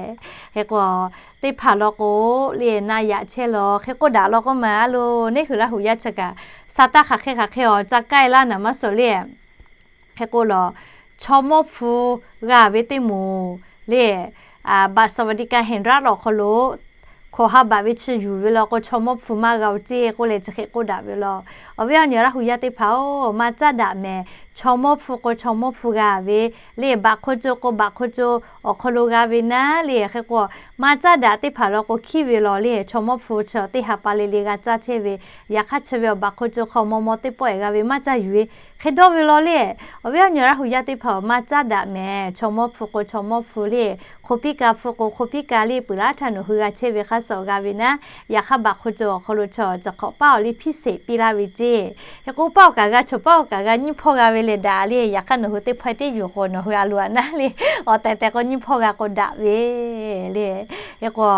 Hk'e k'o teˇ hpaˍ law k'o le na yaꞈ chehˇ law. Hk'e k'oˆ daꞈ law k'oˆ ma, a loˬ, neˇ hui Laˇ hu yaˇ chi kaꞈ sa taˇ hk'aˬ hk'e hk'aˬ hk'e awˬ ca k'ai laˇ naˍ maˇ suhˍ le. Hk'e k'o law, chaw mawˇ hpu g'a ve teˇ moˍ le, บัตรสวัสดิการแห่งรัฐ awˬ hk'aw lo hkawꞈ ha baꞈ ve chi yuˬ ve law k'o chaw mawˇ hpu maˇ g'a-o ceˇ k'oˆ leh chi hk'e k'oˆ daꞈ ve law. Awˬ viˉ awˬ nyi Laˇ hu yaˇ teˇ hpaˍ-oˬ, maˇ caˉ daꞈ mehˍ. chaw mawˇ hpu k'o chaw mawˇ hpu g'a ve le, baꞈ hk'o co k'o baꞈ hk'o co awˬ hk'aw lo g'a ve naˉ le. Hk'e k'o, maˇ caˉ daꞈ teˇ hpaˍ law k'o hkiˇ ve law le, chaw mawˇ hpu chi teˇ ha pa le le g'a caˇ chehˇ ve. Yaꞈ hk'aˇ chi ve awˬ baꞈ hk'o co hk'aw maw maw teˇ pawˆ-e g'a ve maˇ caˇ yuˬ ve. Hk'e dawˇ ve law le, awˬ viˉ awˬ nyi Laˇ hu yaˇ teˇ hpaˍ maˇ caˉ daꞈ mehˍ. Chaw mawˇ hpu k'o chaw mawˇ hpu le, hk'o piˉ ka hpu k'o hk'o piˉ ka le, peuˬ laˇ htaˇ nawˬ hui g'a chehˇ ve hk'a suh g'a ve naˉ. Yaꞈ hk'aˇ baꞈ hk'o co awˬ hk'aw lo chaw chi hk'awꞈ paˇ awˬ le hpiˇ sheˍ piˇ laˇ ve ceˇ. Hk'e k'o paˇ awˬ kaꞈ g'a, chaw paˇ awˬ kaꞈ g'a nyiˇ hpawˇ g'a ve lehˬ daꞈ le. Yaꞈ hk'aˇ nawˬ hui teˇ hpawehˇ teˇ yuˬ k'o nawˬ hui a loˍ a naˉ le, awˬ tehˬ tehˬ k'o nyiˇ hpawˇ g'a k'o daꞈ ve le. Hk'e k'o,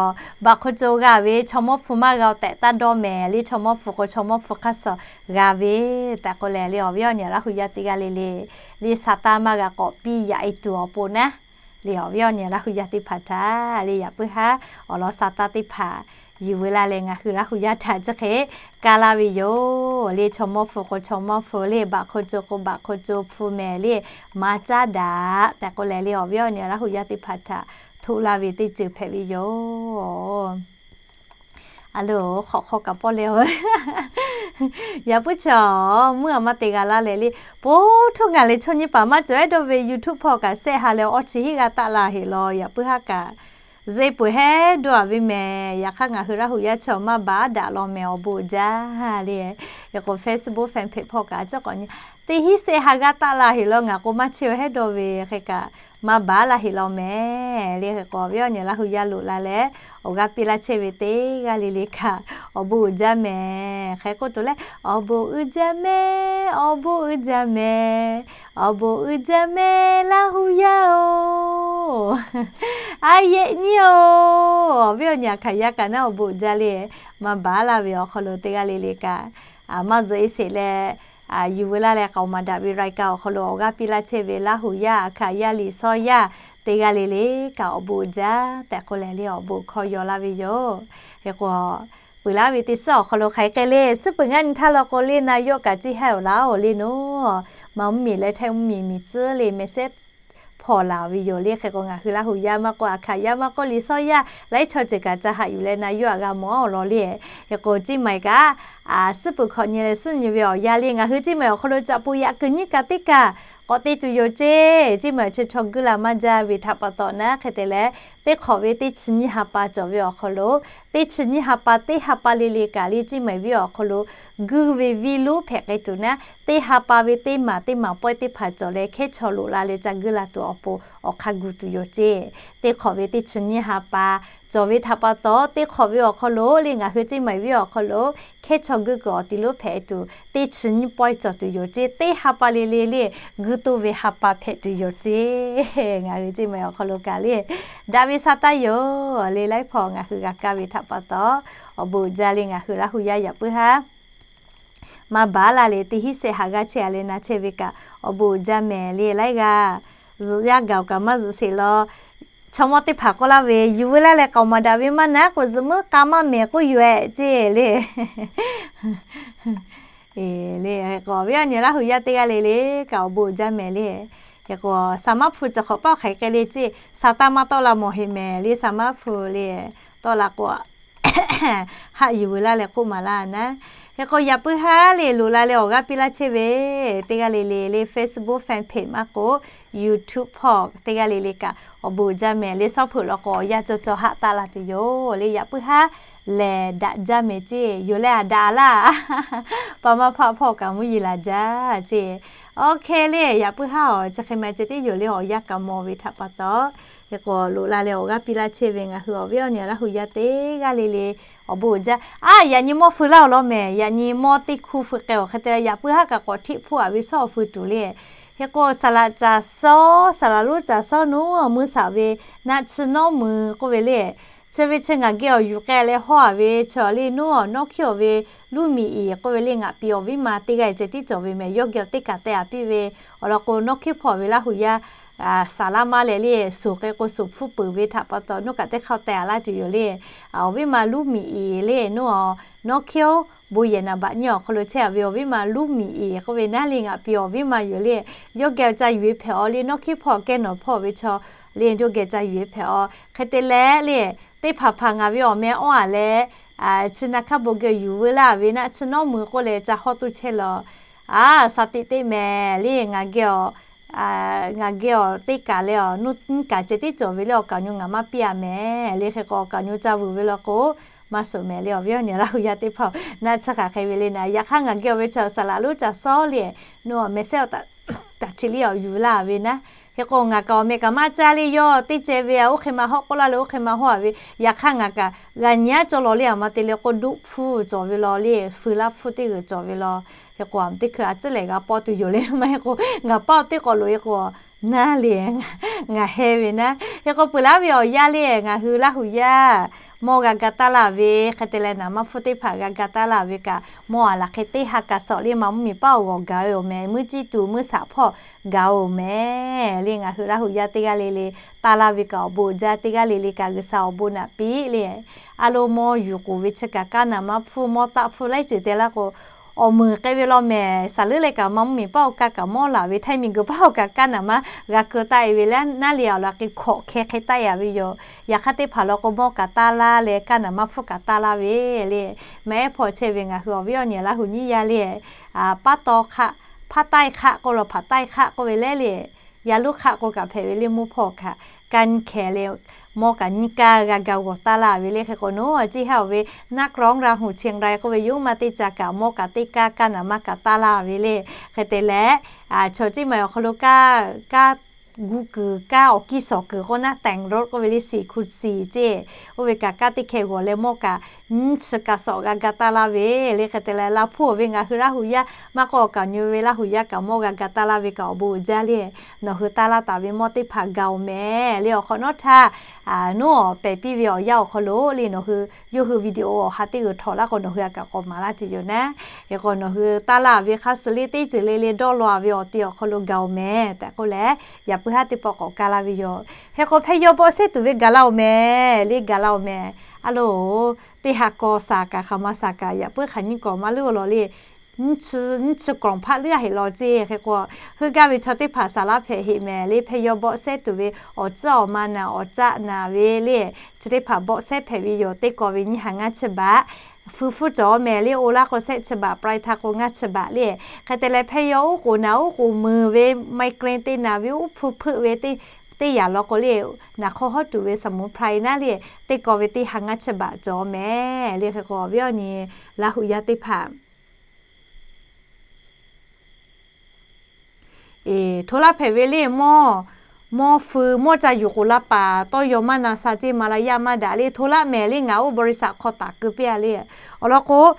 baꞈ hk'o co g'a ve chaw mawˇ hpu maˇ g'a awˬ tehˬ taˇ dawˇ mehˍ le, chaw mawˇ hpu k'o chaw mawˇ hpu hk'a suh g'a ve tehꞈ k'oˆ leh le, awˬ viˉ awˬ nyi Laˇ hu yaˇ teˇ g'aˇ le le, le sa taˇ maˇ g'a k'awꞈ piˇ yaꞈ e tuˬ awˬ pon naˉ le, awˬ viˉ awˬ nyi Laˇ hu yaˇ teˇ hpaˍ htaꞈ le yaꞈ puiˉ haˉ awˬ lawn sa taˇ teˇ hpaˍ yuˬ veu laˇ leh ngaˬ hui Laˇ hu yaˇ htaꞈ chi hk'e kaˇ laˇ ve yoˬ le. Chaw mawˇ hpu k'o chaw mawˇ hpu le, baꞈ hk'o co k'o baꞈ hk'o co hpu mehˍ le, maˇ caˉ daꞈ tehꞈ k'oˆ leh le, awˬ viˉ awˬ nyi Laˇ hu yaˇ teˇ hpaˍ htaꞈ htoꞈ laˇ ve teˇ ceuˬ hpehꞈ ve yoˬ. A le, hk'awꞈ hk'aw kaꞈ pawˆ leh, yaꞈ puiˉ chaw mvuhˇ a maˇ te g'a laˇ leh le, po htuˇ ngaˬ leh chaw nyi paˍ maˇ cawˬ ehˉ dawˇ ve YouTube hpawˇ kaꞈ sehˆ ha leh awˇ chi hiˆ g'a taˆ la heꞈ law, yaꞈ puiˉ haˉ kaꞈ zeˇ peuˬ hehˉ dawˇ a ve mehˍ. Yaꞈ hk'aˇ ngaˬ hui Laˇ hu yaˇ chaw maˇ baˬ daꞈ law mehˍ awˬ bon uiˍ jaˇ le. Yaꞈ k'o Facebook fan page hpawˇ kaꞈ cawˇ k'awꞈ nyi, teˇ hiˆ sehˆ ha g'a taˆ la heꞈ law, ngaˬ k'o maˇ chehˇ hehˉ dawˇ ve hk'e kaꞈ maˇ baˬ laˇ heꞈ law mehˍ le. Hk'e k'o awˬ viˉ awˬ nyi Laˇ hu yaˇ loꞈ la leh awˬ g'aˇ piˇ laˇ chehˇ ve teˇ g'aˇ le le kaꞈ awˬ bon uiˍ jaˇ mehˍ. Hk'e k'oˆ tuˬ leh, awˬ bon uiˍ jaˇ mehˍ, awˬ bon uiˍ jaˇ mehˍ, awˬ bon uiˍ jaˇ mehˍ Laˇ hu yaˇ-oˬ, a yehˆ nyiˇ-oˬ. Awˬ viˉ awˬ nyi Aˍhkaˍyaˇ kaꞈ naˉ awˬ bon uiˍ jaˇ le, maˇ baˬ laˇ ve awˬ hk'aw lo teˇ g'aˇ le le kaꞈ maˇ zuhꞈ e sheˍ leh, yuˬ veu laˇ leh k'aoˍ maˍ daꞈ ve raiˍ kaꞈ awˬ hk'aw lo awˬ g'aˇ piˇ laˇ chehˇ ve Laˇ hu yaˇ, Aˍhkaˍyaˇ, Liꞈ shawˇ yaˇ, teˇ g'aˇ le le kaꞈ awˬ bon uiˍ jaˇ tehꞈ k'oˆ leh le awˬ bon hkawˇ yaw laˇ ve yoˬ. Hk'e k'o, peuˬ laˇ ve teˇ suhˉ awˬ hk'aw lo hk'aˬ hk'e le, suhˉ peuˬ ngaˇ nyi htaˇ law k'o le na yawˆ kaꞈ ceˇ haˉ-oˬ laˇ-oˬ le, nawˬ ma mvuhˇmiˬ leh htaiˇ mvuhˇmiˬ miˬ tcuhˉ le mehˍ sehˉ hpawˇ laˬ ve yoˬ le. Hk'e k'o ngaˬ hui Laˇ hu yaˇ maˇ k'oˆ, Aˍhkaˍyaˇ maˇ k'oˆ, Liꞈ shawˇ yaˇ laiˉ chaw ceuˬ kaꞈ ca haꞈ yuˬ leh na yawˇ aꞈ g'a mawˬ-aˬ law le. Hk'e k'o Ceˇ Maiˍ kaꞈ suhˉ peuˬ hkawꞈ nyi leh suhˉ nyi ve awˬ yanˇ le, ngaˬ hui Ceˇ Maiˍ awˬ hk'aw lo caꞈ pu yaꞈ kuiˬ nyiˇ kaꞈ teˇ kaꞈ k'awꞈ te tuˬ yoˬ ceˇ. Ceˇ Maiˍ awˬ chi chaw guˇ la maˇ jaˇ ve htaꞈ pa taw naˉ, hk'e te leh teˇ hk'awꞈ ve teˇ chi nyiˇ ha pa cawˬ ve awˬ hk'aw lo, teˇ chi nyiˇ ha pa teˇ ha pa le le kaꞈ le Ceˇ Maiˍ venˇ awˬ hk'aw lo guˇ ve venˇ lonˉ hpehꞈ k'ai tuˬ naˉ, teˇ ha pa ve teˇ maˬ teˇ maˬ pawehˇ teˇ hpaˍ cawˬ leh hkehˉ chaw loꞈ la leh ca guˇ la tuˬ awˬ pon awˬ hk'aˇ gu tuˬ yoˬ ceˇ. Teˇ hk'awꞈ ve teˇ chi nyiˇ ha pa cawˬ ve htaꞈ pa taw, teˇ hk'awꞈ ve awˬ hk'aw lo le ngaˬ hui Ceˇ Maiˍ venˇ awˬ hk'aw lo hkehˉ chaw guˇ kuiˬ awˬ ti lonˉ hpehꞈ tuˬ teˇ chi nyiˇ pawehˇ cawˬ tuˬ yoˬ ceˇ. Teˇ ha pa le le le guˇ toˇ ve ha pa hpehꞈ tuˬ yoˬ ceˇ. Ngaˬ hui Ceˇ Maiˍ awˬ hk'aw lo kaꞈ le daꞈ ve sa taˇ yoˬ le. Laiˉ hpawˇ ngaˬ hui g'a kaˇ ve htaꞈ pa taw, awˬ bon uiˍ jaˇ le ngaˬ hui Laˇ hu yaˇ yaꞈ puiˉ haˉ maˇ baˬ laˇ le, teˇ hiˉ sehˆ ha g'aˇ chehˇ a leh na chehˇ ve kaꞈ awˬ bon uiˍ jaˇ mehˍ le. Laiˉ g'aˇ zuhꞈ yaˇ gaˬ-oˬ kaꞈ maˇ zuhꞈ sheˍ law. Chaw mawˇ teˇ hpaˍ k'oˆ laˇ ve, yuˬ veu laˇ leh k'aoˍ maˍ daꞈ ve maˇ naˉ k'o zuhꞈ meuˉ k'a maˇ mehˍ k'oˆ yoˬ-ehꞈ ceˇ le. Le, k'awꞈ viˉ awˬ nyi Laˇ hu yaˇ teˇ g'aˇ le le kaꞈ awˬ bon uiˍ jaˇ mehˍ le. Hk'e k'o, saˍ maˇ hpu cawˬ hk'awꞈ paˆ hk'aˬ hk'e le ceˇ, saˍ taˇ maˇ tawˆ la mawˬ heꞈ mehˍ le. Saˍ maˇ hpu le tawˆ la k'o, haˆ yuˬ veu laˇ leh k'oˆ maˍ laˇ naˉ. Hk'e k'o, yaꞈ puiˉ haˉ le loꞈ la leh awˬ g'aˇ piˇ laˇ chehˇ ve teˇ g'aˇ le le le Facebook fan page maˇ k'o, YouTube hpawˇ teˇ g'aˇ le le kaꞈ awˬ bon uiˍ jaˇ mehˍ le. Sawˉ hpeuꞈ law k'o, awˬ yanˇ cawˬ cawˬ haˆ taˆ la tuˬ yoˬ le. Yaꞈ puiˉ haˉ lehˬ daꞈ jaˇ mehˍ ceˇ. Yoˬ leh a daꞈ laˇ. Pa maˇ hpaˆ hpawˇ kaꞈ mvuhˇ yeˬ laˬ jaˇ ceˇ. Awˬ hk'e le yaꞈ puiˉ haˉ awˬ chi hk'e ma ceh tiˉ yoˬ le. Awˬ yanˇ kaꞈ mawˬ ve htaꞈ pa taw, hk'e k'o loꞈ la leh awˬ g'aˇ piˇ laˇ chehˇ ve ngaˬ hui awˬ viˉ awˬ nyi Laˇ hu yaˇ teˇ g'aˇ le le awˬ bon uiˍ jaˇ. A, yaꞈ nyi mawˇ feu laˇ awˬ lawn mehˍ. Yaꞈ nyi mawˇ teˇ hkuˇ feu k'ai awˬ hk'e te leh yaꞈ puiˉ haˉ kaꞈ k'awꞈ hteˆ hpuˇ a ve sawˉ awˬ feu tuˬ le. Hk'e k'o, saˍ laꞈ caˍ sawˉ, saˍ laꞈ lonˉ caˍ sawˉ naˉ mui saˍ ve naˆ tsuhˇ nawˉ mui k'oˆ ve le. Chi ve chi ngaˬ geh awˬ yuˬ k'ai leh hawˇ a ve chi awˬ le naˉ awˬ nawˉ hkiˉ awˬ ve Luˇ miˬ iˍ k'oˆ ve le ngaˬ piˍ awˬ viˉ ma teˇ g'aˇ ceh tiˉ cawˬ ve mehˍ. Yawˇ geh awˬ teˇ kaꞈ teh a piˇ ve, awˬ lawn k'o nawˉ hkiˉ hpawˇ ve Laˇ hu yaˇ saˍ laˇ maˇ leh le suˍ k'ai k'o suˍ hpfuhˇ peuˬ ve htaꞈ pa taw nawˉ kaꞈ teˇ hk'aˇ teh a laˇ tuˬ yoˬ le. Awˬ viˉ ma Luˇ miˬ iˍ le naˉ awˬ nawˉ hkiˉ oˬ bon yehˬ naˍ baꞈ nyiˇ awˬ hk'aw lo chehˇ a ve awˬ viˉ ma Luˇ miˬ iˍ k'oˆ ve naˉ le ngaˬ piˍ awˬ viˉ ma yoˬ le. Yawˇ geh awˬ ca yuˬ e hpehꞈ awˬ le nawˉ hkiˉ hpawˇ kehˉ nawˬ hpawˇ ve chaw le yawˇ geh ca yuˬ e hpehꞈ awˬ hk'e te leh le, teˇ hpaˍ hpaˍ ngaˬ ve awˬ meh awˇ a leh chi na hkaˇ bon geh yuˬ veu laˇ ve naˆ tsuhˇ nawˉ mui k'oˆ leh ca hawˇ tuˬ chehˇ law. Aˬ, sha tiꞈ teˇ mehˍ le, ngaˬ geh awˬ, ngaˬ geh awˬ teˇ kaˬ leh awˬ nuˇ kaˬ ceh tiˉ cawˬ ve le, awˬ kaˍ nyu ngaˬ maˇ piˇ a mehˍ le. Hk'e k'o awˬ kaˍ nyu ca vuiˬ ve law k'o, maˇ suhˍ mehˍ le. Awˬ viˉ awˬ nyi Laˇ hu yaˇ teˇ hpaˍ-oˬ, naˆ chi hk'aˬ hk'e ve le naˆ. Yaꞈ hk'aˇ ngaˬ geh awˬ ve chaw saˍ laꞈ lonˉ ca sawˉ le, nawˬ mehˍ sehˉ awˬ taˍ chi le awˬ yuˬ laˇ ve naˆ. Hk'e k'o ngaˬ kaꞈ awˬ meh kaꞈ maˇ caˇ le, yawˇ teˇ ceh ve a, oˇ hk'e ma hawˉ k'oˆ laˇ le, oˇ hk'e ma hawˉ a ve. Yaꞈ hk'aˇ ngaˬ kaꞈ g'a nyi aˉ cawˇ law le, aˬ ma te le k'o, doˆ hpfuhˇ cawˬ ve law le, feu laˇ hpfuhˇ teˇ g'uiˬ cawˬ ve law. Hk'e k'o teˇ hkui a ciˉ lehˬ g'a pawˇ tuˬ yoˬ le, maˇ heˆ k'o ngaˬ paˇ teˇ k'awꞈ loꞈ e k'o, naˇ le, ngaˬ heh ve naˆ. Hk'e k'o peuˬ laˇ ve awˬ yaˇ le, ngaˬ hui Laˇ hu yaˇ mawˇ g'a ga taˇ laˇ ve, hk'e te leh naˍ maˇ hpfuhˇ teˇ hpaˍ g'a ga taˇ laˇ ve kaꞈ, mawˇ a laˬ hk'e teˇ ha kaꞈ sawꞈ le ma mvuhˇmiˬ paˇ awˬ g'awˬ gaˬ ve awˬ mehˍ, muˇ ciˇ tuˬ muˇ shaˍ hpawˇ gaˬ oˬ mehˍ le. Ngaˬ hui Laˇ hu yaˇ teˇ g'aˇ le le taˇ laˇ ve kaꞈ awˬ bon jaˇ, teˇ g'aˇ le le kaꞈ G'uiˬsha awˬ bon naꞈ piˇ le. A lo mawˇ yuˬ k'oˍ ve chi kaꞈ kaˇ naˍ maˇ hpfuhˇ, mawˇ taˆ hpfuhˇ laiˉ ceuˬ te laˇ k'o, awˬ meuˍ k'ai ve law mehˍ. Saˍ leuˉ leh kaꞈ ma mvuhˇmiˬ paˇ awˬ kaˇ kaꞈ mawˇ laˬ ve, htaiˇ miˬguiˬ paˇ awˬ kaꞈ kaˇ naˍ maˇ g'a keu taˆ e ve le, naˆ le awˬ laˬ k'e hkawꞈ hkeh hk'e taˆ e a ve yoˬ. Yaꞈ hk'aˇ teˇ hpaˍ law k'o mawˇ kaꞈ taˇ laˇ leh kaˇ naˍ maˇ hpfuhˇ kaꞈ taˇ laˇ ve le. Mehˍ ehˉ hpawˇ chehˇ ve ngaˬ hui awˬ viˉ awˬ nyi Laˇ hu nyiˇ yaˇ le, paˉ taw hk'aˆ, hpaˇ taiˇ hk'aˆ k'oˆ law, hpaꞈ taiˇ hk'aˆ k'oˆ ve le le, yaˇ lonˉ hk'aˆ k'o kaꞈ hpehꞈ ve le, mvuhˇ hpawˇ kaꞈ kaˇ nyi hkeh le, mawˇ kaꞈ nyiˇ kaˇ g'a ga g'awˬ taˇ laˇ ve le. Hk'e k'o nawˬ a ciˉ haˉ oˬ ve นักร้องราหูเชียงราย k'oˆ ve yoˬ, maˇ teˇ ca kaꞈ mawˇ kaꞈ teˇ kaˇ kaˇ naˍ maˇ kaꞈ taˇ laˇ ve le. Hk'e te leh, chaw ciˉ ma awˬ hk'aw lo kaˇ, kaˇ gu kuiˬ kaˇ awˬ kiˇ shawˍ kuiˬ k'oˆ naˆ แต่งรถ k'oˆ ve le, siˍ hku siˍ ceˇ, oˇ ve kaꞈ kaˇ teˇ hkeh g'awˬ leh mawˇ kaꞈ nyiˇ chi kaꞈ sawꞈ g'a ga taˇ laˇ ve le. Hk'e te leh la hpuˇ awˬ ve ngaˬ hui Laˇ hu yaˇ maˇ k'oˆ awˬ kaˍ nyu ve Laˇ hu yaˇ kaꞈ mawˇ g'a ga taˇ laˇ ve kaꞈ awˬ bon uiˍ jaˇ le. Nawˬ hui taˇ laˇ taˍ ve mawˇ teˇ hpaˍ gaˬ oˬ mehˍ le. Awˬ hk'awꞈ nawˉ htaˇ, nawˬ pehˬ piˇ ve awˬ yanˇ awˬ hk'aw lo le, nawˬ hui yawˇ hui video awˬ ha teˇ g'uiˬ htawꞈ laˇ k'o nawˬ hui a kaꞈ k'awꞈ maˍ laˇ tuˬ yoˬ naˆ. Hk'e k'o nawˬ hui taˇ laˇ ve hk'a suh le teˇ ceuˬ le le dawˇ law ve awˬ te awˬ hk'aw lo gaˬ oˬ mehˍ tehꞈ k'oˆ leh, yaꞈ puiˉ haˉ teˇ pawˆ k'awꞈ kaˇ laˇ ve yoˬ. Hk'e k'o hpehˇ yawˇ bawˆ sehˉ tuˬ ve gaˬ la oˬ mehˍ le, gaˬ la oˬ mehˍ. A lo, teˇ ha kawꞈ shaˍ kaꞈ hk'aˬ ma shaˍ kaꞈ yaꞈ puiˉ hk'aˬ nyiˇ kawꞈ maˇ leuˉ law le. Nyiˇ chi, nyiˇ chi kawˬ hpaˆ leuˉ a heˆ law ceˇ. Hk'e k'o, heuˆ gaˇ ve chaw teˇ hpaˍ saˍ laˇ hpehꞈ heˆ mehˍ le. Hpehˇ yawˇ bawˆ sehˉ tuˬ ve awˬ ciˉ awˬ ma naˍ awˬ caˆ naˍ ve le, chi teˇ hpaˍ bawˆ sehˉ hpehꞈ ve yoˬ. Teˇ kawˬ ve nyiˇ ha ngaˇ chi baꞈ, feu hpfuhˇ cawˬ mehˍ le. Oˇ laˇ k'o sehˆ chi baꞈ, ปลายทาง k'o ngaˇ chi baꞈ le. Hk'e te leh hpehˇ yawˇ uˉ k'oˍ naˍ uˉ k'oˍ meuˍ ve, migraine te naˍ ve, uˉ hpfuhˇ hpeuˆ ve teˇ yaꞈ law k'o le, naˍ hk'aw hawˉ tuˬ ve สมุนไพร naˆ le, teˇ kawˬ ve teˇ ha ngaˇ chi baꞈ cawˬ mehˍ le. Hk'e k'o awˬ viˉ awˬ nyi Laˇ hu yaˇ teˇ hpaˍ Eˬ, hto laˇ hpehꞈ ve le mawˇ, mawˇ feu mawˇ ca yuˬ k'oˍ la paˍ tawˇ yaw maˇ na sha ceˇ, maˍ la yaˇ maˇ daꞈ le. Hto laˇ mehˍ le, ngaˬ oˇ บริษัท hk'aw taˍ keu piˇ a le. Awˬ lawn k'o,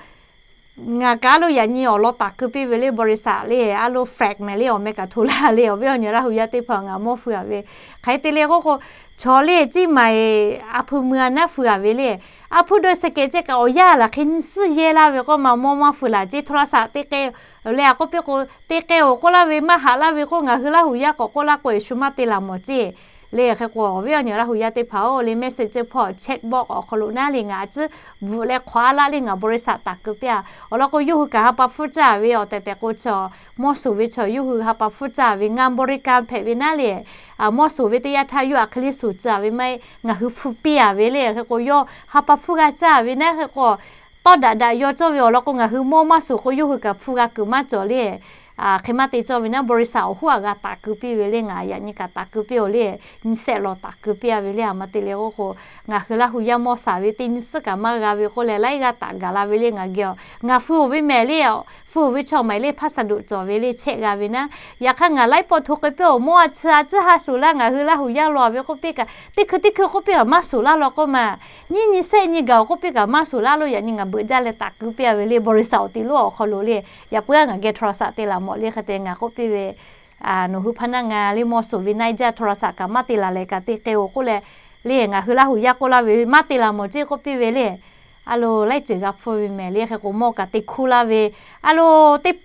ngaˬ kaꞈ a lo yaꞈ nyi awˬ lawn taˍ keu piˇ ve le บริษัท le, a lo แฟลก mehˍ le, awˬ meh kaꞈ hto laˇ le. Awˬ viˉ awˬ nyi Laˇ hu yaˇ teˇ hpaˍ, ngaˬ mawˇ feu a ve hk'aˬ hk'e te le k'oˆ k'o, chaw le ciˉ ma eˬ a hpu mui a naˉ feu a ve le. A hpu dawˇ sehˍ kehˬ ceˇ kaꞈ awˬ yanˇ laˬ hk'e nyi suhˉ yehˇ laˇ ve k'oˆ ma, mawˇ maˇ feu laˬ ceˇ, โทรศัพท์ te k'ai le. A k'oˆ piˇ k'o, te k'ai oˬ k'oˆ laˇ ve maˇ haꞈ laˇ ve k'oˆ, ngaˬ hui Laˇ hu yaˇ k'awꞈ k'oˆ laˇ k'o, eˬ shu maˇ te laˬ mawˬ ceˇ le. Hk'e k'o awˬ viˉ awˬ nyi Laˇ hu yaˇ teˇ hpaˍ-oˬ le, message hpawˇ chatbox awˬ hk'aw lo naˉ le, ngaˬ a ciˉ bvuhꞈ leh hk'awꞈ a laˇ le, ngaˬ บริษัท taˍ keu piˇ a. Awˬ lawn k'o, yawˇ hui kaꞈ ha pa hpfuhˇ caˇ ve awˬ tehˬ tehˬ k'o, chaw mawˇ suˍ ve chaw yawˇ hui ha pa hpfuhˇ caˇ ve ngaˬ บริการ hpehꞈ ve naˉ le. Mawˇ suˍ ve teˇ yanˇ htaˇ yawˇ a hk'e le suˍ caˇ ve maˇ heˆ, ngaˬ hui hpfuhˇ piˇ a ve le. Hk'e k'o yawˇ ha pa hpfuhˇ g'a caˇ ve naˉ. Hk'e k'o tawˇ daꞈ daꞈ yaw cawˇ ve awˬ lawn k'o, ngaˬ hui mawˇ maˇ suˍ k'o yawˇ hui kaꞈ hpfuhˇ g'a kuiˬ maˇ cawˬ le. Hk'e maˇ te cawˇ ve naˉ, บริษัท awˬ hoˉ a g'a taˍ keu piˇ ve le, ngaˬ yaꞈ nyi kaꞈ taˍ keu piˇ oˬ le. Nyi sehˆ lawˬ taˍ keu piˇ a ve le. A ma te le k'oˆ k'o, ngaˬ hui Laˇ hu yaˇ mawˇ shaˍ ve teˇ nyi suhˉ kaꞈ maˇ g'a ve k'oˆ leh, laiˉ g'aˇ taˍ gaˬ la ve le. Ngaˬ geh ngaˬ feu oˬ ve mehˍ le, feu oˬ ve chaw maˍ le, hpaˇ shaˍ doꞈ cawˬ ve le chehˇ g'a ve naˉ. Yaꞈ hk'aˇ ngaˬ laiˉ pawˆ hto k'ai piˇ oˬ, mawˇ a chi a ciˉ ha shuˍ laˇ, ngaˬ hui Laˇ hu yaˇ law ve k'oˆ piˇ kaꞈ, teˇ hkui teˇ hkui k'oˆ piˇ kaꞈ maˇ shuˍ laˇ law k'oˆ ma. Nyiˇ nyi sehˆ nyi gaˬ oˬ k'oˆ piˇ kaꞈ maˇ shuˍ laˇ lo, yaꞈ nyi ngaˬ beuꞈ jaˇ leh taˍ keu piˇ a ve le, บริษัท awˬ ti lonˉ awˬ hk'aw lo le. Yaꞈ puiˉ a ngaˬ geh โทรศัพท์ te laˬ mawˬ le. Hk'e te ngaˬ k'oˆ piˇ ve, nawˬ hui hpaˇ naˆ ngaˬ le mawˇ suˍ ve naˉ jaˇ, โทรศัพท์ kaꞈ maˇ te laˬ leh kaꞈ te k'ai oˬ k'oˆ leh le, ngaˬ hui Laˇ hu yaˇ k'oˆ laˇ ve maˇ te laˬ mawˬ ceˇ k'oˆ piˇ ve le. A lo, laiˉ ceuˬ g'a hpfuhˇ ve mehˍ le. Hk'e k'o mawˇ kaꞈ te hkuˇ laˇ ve, a lo, teˇ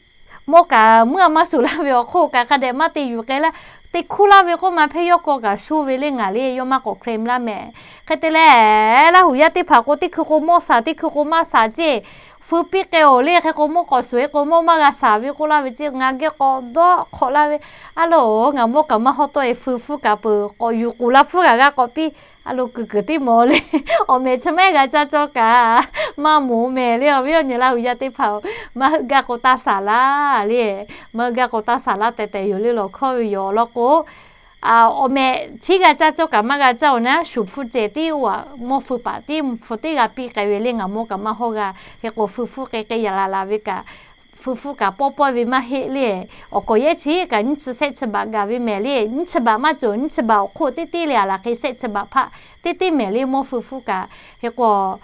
mawˇ kaꞈ muiˉ a maˇ shuˍ laˇ ve awˬ hk'oˆ kaꞈ hk'a dehꞈ maˇ te yuˬ k'ai laˇ. Te hkuˇ laˇ ve k'oˆ ma, hpehˇ yawˇ kawˆ kaꞈ shu ve le, ngaˬ le yawˇ maˇ k'awꞈ เคลม laˇ mehˍ. Hk'e te leh, Laˇ hu yaˇ teˇ hpaˍ k'o teˇ hkui k'o mawˇ shaˍ, teˇ hkui k'o maˇ shaˍ ceˇ, feu piˇ k'ai oˬ le. Hk'e k'o mawˇ k'awꞈ shuˍ e k'o mawˇ maˇ g'a shaˍ ve k'oˆ laˇ ve ceˇ, ngaˬ geh k'awꞈ dawˇ hk'awꞈ laˇ ve. A lo, ngaˬ mawˇ kaꞈ maˇ hawˉ tawˆ e, feu hpfuhˇ kaꞈ peuˬ k'awꞈ yuˬ k'oˍ la hpfuhˇ kaꞈ g'a k'awꞈ piˇ a lo kuiˬ kuiˬ tiˉ mawˬ le. Awˬ mehˍ chi maˇ g'a caˇ cawˇ kaꞈ maˇ moˍ mehˍ le. Awˬ viˉ awˬ nyi Laˇ huˍ yaˇ teˇ hpaˍ-oˬ, maˇ heuˆ gaˇ k'o taˇ saˍ laˇ le. Maˇ heuˆ gaˇ k'o taˇ saˍ laˇ tehꞈ tehꞈ yoˬ le lawˬ hkawˇ ve yoˬ. Awˬ lawn k'o, awˬ mehˍ chi g'a caˇ cawˇ kaꞈ maˇ g'a caˇ-oˬ naˉ, shuˍ hpfuhˇ cehˬ tiˉ-oˬ, mawˇ feu paˍ tiˉ hpu teˇ g'a piˇ k'ai ve le. Ngaˬ mawˇ kaꞈ maˇ hawˇ g'a. Hk'e k'o feu hpfuhˇ k'ai k'ai yaꞈ la la ve kaꞈ, feu hpfuhˇ kaꞈ pawˆ pawehˇ ve maˇ heˆ le. Awˬ k'awꞈ yehˇ chi kaꞈ nyiˇ chi shehˆ chi baꞈ gaˬ ve mehˍ le. Nyiˇ chi baꞈ maˇ cawˬ, nyiˇ chi baꞈ awˬ hk'oˆ teˇ teˇ le a laˬ hk'e shehˆ chi baꞈ hpaˆ teˇ teˇ mehˍ le mawˇ feu hpfuhˇ kaꞈ. Hk'e k'o,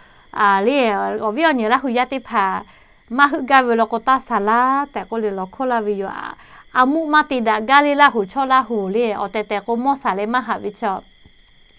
le awˬ viˉ awˬ nyi Laˇ huˍ yaˇ teˇ hpaˍ maˇ heuˆ gaˇ ve law k'o taˇ saˍ laˇ tehꞈ k'oˆ le lawˬ hkawˇ laˇ ve yoˬ. A muˆ maˇ te daꞈ gaˇ le Laˇ huˍ chaw Laˇ huˍ le. Awˬ tehˬ tehˬ k'o mawˇ saˍ leh maˇ haꞈ ve chaw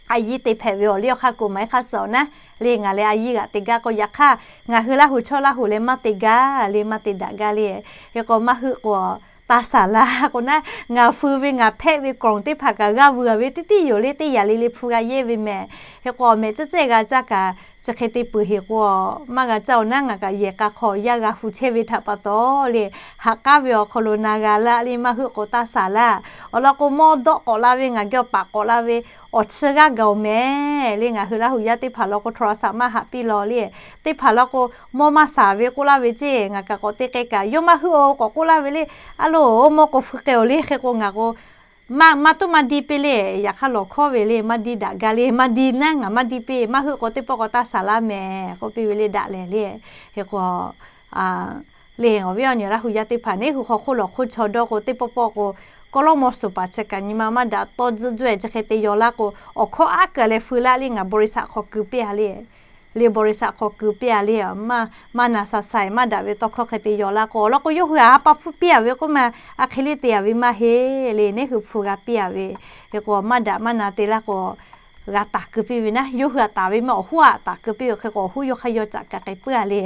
a yiˇ te hpehꞈ ve awˬ liˇ awˬ hk'aˇ k'o maˇ heˆ hk'aˇ suh awˬ naˉ le. Ngaˬ leh a yiˇ g'aꞈ te gaˇ k'o yaꞈ hk'aˇ, ngaˬ hui Laˇ huˍ chaw Laˇ huˍ leh maˇ te gaˇ le, maˇ te daꞈ gaˇ le. Hk'e k'o maˇ heuˆ k'o taˇ saˍ laˇ k'o naˉ, ngaˬ feu ve ngaˬ hpehꞈ ve กล้อง teˇ hpaˍ kaꞈ g'aˇ veuˬ ve teˇ tiˉ yoˬ le. Teˇ yanˇ le le hpu g'a yehˇ ve mehˍ. Hk'e k'o awˬ mehˍ cehˇ cehˇ g'a caˇ kaꞈ chi hk'e te peuˬ heˍ k'o maˇ g'a caˇ-oˬ naˉ, ngaˬ kaꞈ yehˬ k'a hk'aw yaˇ g'a hu chehˇ ve htaꞈ pa taw le, haꞈ k'aˉ ve awˬ hk'aw lo na g'a laˇ le. Maˇ heuˆ k'o taˇ saˍ laˇ. Awˬ lawn k'o mawˇ dawˆ k'awꞈ la ve ngaˬ geh awˬ paˍ k'awꞈ la ve awˬ chi g'aˇ gaˬ-oˬ mehˍ le. Ngaˬ hui Laˇ huˍ yaˇ teˇ hpaˍ law k'o โทรศัพท์ maˇ haꞈ piˇ law le. Teˇ hpaˍ law k'o mawˇ maˇ saˍ ve k'oˆ laˇ ve ceˇ, ngaˬ kaꞈ k'awꞈ te k'ai kaꞈ yawˇ maˇ heuˆ-oˬ k'awꞈ k'oˆ laˇ ve le. A loˬ mawˇ k'o feu k'ai-oˬ le. Hk'e k'o ngaˬ k'o maˇ maˇ tuˉ maˇ diˇ piˇ le. Yaꞈ hk'aˇ lawˬ hkawˇ ve le, maˇ diˇ daꞈ gaˇ le, maˇ diˇ naˉ ngaˬ maˇ diˇ piˇ, maˇ heuˆ k'o teˇ pawˆ k'o taˇ saˍ laˇ mehˍ k'oˆ piˇ ve le daꞈ lehˬ le. Hk'e k'o le awˬ viˉ awˬ nyi Laˇ huˍ yaˇ teˇ hpaˍ neˇ hui hk'aw hk'oˆ lawˬ hk'oˆ chaw dawˇ k'o teˇ pawˆ pawˆ k'o kawˆ lawˇ mawˇ suhˍ paˍ chi kaꞈ nyi ma maˇ daꞈ tawˇ tzuhˆ juˇ-e chi hk'e te yaw laˇ k'o awˬ hkawˇ aˉ keu leh feu laˇ le. Ngaˬ บริษัท hk'aw keu piˇ-a le. Le บริษัท hk'aw keu piˇ-a le. Maˇ na sha sha-e maˇ daꞈ ve tawˇ hkawˇ hk'e te yaw laˇ k'o awˬ lawn k'o yawˇ hui a ha pa hpfuhˇ piˇ-a ve k'oˆ ma, a hk'e le te-a ve maˇ heˆ le. Neˇ hui hpu g'a piˇ-a ve. Hk'e k'o maˇ daꞈ maˇ na te laˇ k'o g'a taˍ keu piˇ ve naˉ, yawˇ hui a taˍ ve maˇ awˬ hoˉ a taˍ keu piˇ ve. Hk'e k'o awˬ hoˉ yawˇ hk'aˇ yawˇ caꞈ kaꞈ k'ai puiˉ-a le.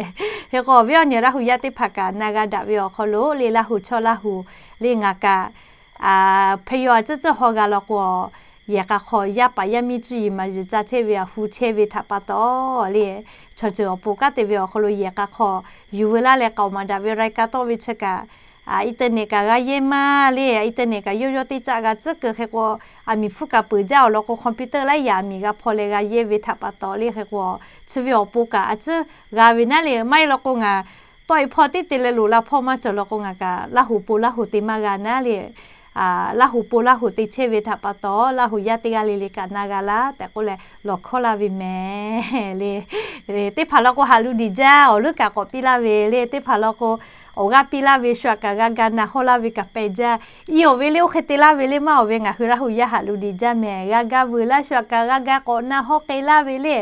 Hk'e k'o awˬ viˉ awˬ nyi Laˇ huˍ yaˇ teˇ hpaˍ kaꞈ na g'a daꞈ ve awˬ hk'aw lo le Laˇ huˍ chaw Laˇ huˍ le ngaˬ kaꞈ hpeh yaw a ciˉ ciˉ haw g'a law k'o, yehˬ k'a hk'aw yaˇ paˍ yaˇ miˇ cuˇ yiˍ maˍ yiˍ ca chehˇ ve a hu chehˇ ve htaꞈ pa taw le, chaw ceuˬ awˬ pon kanˉ te ve awˬ hk'aw lo yehˬ k'a hk'aw yuˬ veu laˇ leh k'aoˍ maˍ daꞈ ve รายการ tawˆ ve chi kaꞈ, internet kaꞈ g'a yehˇ maˇ le. Internet kaꞈ yawˇ yawˇ teˇ caˆ g'a tcuhˉ keu. Hk'e k'o aˬ miˍ hpfuhˇ kaꞈ peuˬ jaˇ awˬ lawn k'o คอมพิวเตอร์ laiˉ yaꞈ aˬ miˍ g'a hpaw leh g'a yehˇ ve htaꞈ pa taw le. Hk'e k'o chi ve awˬ pon kaꞈ a ciˉ g'a ve naˉ le. Maˇ heˆ law k'o ngaˬ tawˆ-e hpawˇ teˇ te leh loꞈ la hpawˇ maˇ cawˬ law k'o ngaˬ kaꞈ Laˇ huˍ pon Laˇ huˍ te maˇ g'a naˉ le. Laˇ huˍ pon Laˇ huˍ te chehˇ ve htaꞈ pa taw Laˇ huˍ yaˇ teˇ g'aˇ le le kaꞈ na g'a laˇ tehꞈ k'oˆ leh lawˬ hkawˇ laˇ ve mehˍ le. Teˇ hpaˍ law k'o haꞈ lu diˬ jaˇ awˬ leuˉ kaꞈ k'awꞈ piˇ laˇ ve le. Teˇ hpaˍ law k'o awˬ g'aˇ piˇ laˇ ve shu aꞈ kaꞈ g'a ga na hawˇ laˇ ve kaꞈ pehˬ jaˇ. Iˉ awˬ ve le oˇ hk'e te laˇ ve le maˇ awˬ ve ngaˬ hui Laˇ huˍ yaˇ haꞈ lu diˬ jaˇ mehˍ. G'a ga veuˬ laˇ shu aꞈ kaꞈ g'a ga k'awꞈ na hawˇ k'ai laˇ ve le.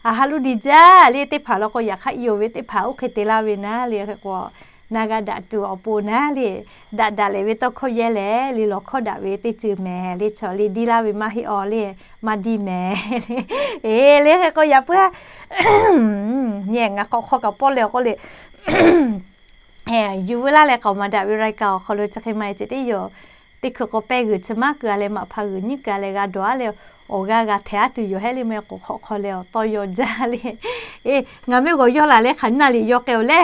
Haꞈ lu diˬ jaˇ le. Teˇ hpaˍ law k'o yaꞈ hk'aˇ iˉ awˬ ve teˇ hpaˍ oˇ hk'e te laˇ ve naˉ le. Hk'e k'o na g'a daꞈ tuˬ awˬ pon naˉ le. Daꞈ daꞈ lehˬ ve tawˇ hkawˇ yehˇ leh le lawˬ hkawˇ daꞈ ve teˇ ceuˬ mehˍ le. Chaw le diˇ laˇ ve maˇ heˆ awˬ le, maˇ diˇ mehˍ le. Eˬ le hk'e k'o yaꞈ puiˉ a nyi ngaˬ k'awꞈ hk'aw kaꞈ pawˆ leh awˬ k'oˆ le yuˬ veu laˇ leh k'aoˍ maˍ daꞈ ve รายการ awˬ hk'aw lo chi hk'e maˇ heˆ ceh teˇ yoˬ. Teˇ hkui k'o pehˇ g'uiˬ chi maˇ keu-a leh maꞈ hpa g'uiˬ nyiˉ keu-a leh g'a dawˬ-a leh awˬ g'aˇ g'a htehˍ-a tuˬ yoˬ hehˉ le. Maˇ heˆ k'o hk'awꞈ hk'aw leh awˬ tawˇ yaw jaˇ le. Eˬ ngaˬ mehˆ g'awˬ yawˇ laˬ leh hk'aˬ naˆ le yaw k'ai-oˬ le.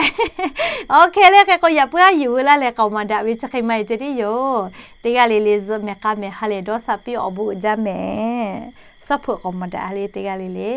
Oˇ hk'e le hk'e k'o yaꞈ puiˉ a yuˬ veu laˇ leh k'aoˍ maˍ daꞈ ve chi hk'e maˇ heˆ ceh teˇ yoˬ. Teˇ g'aˇ le le zuhꞈ mehˍ k'a mehˍ ha lehˬ dawˇ sha piˇ awˬ bon uiˍ jaˇ mehˍ. Suhˉ hpeuꞈ k'aoˍ maˍ daꞈ le teˇ g'aˇ le le.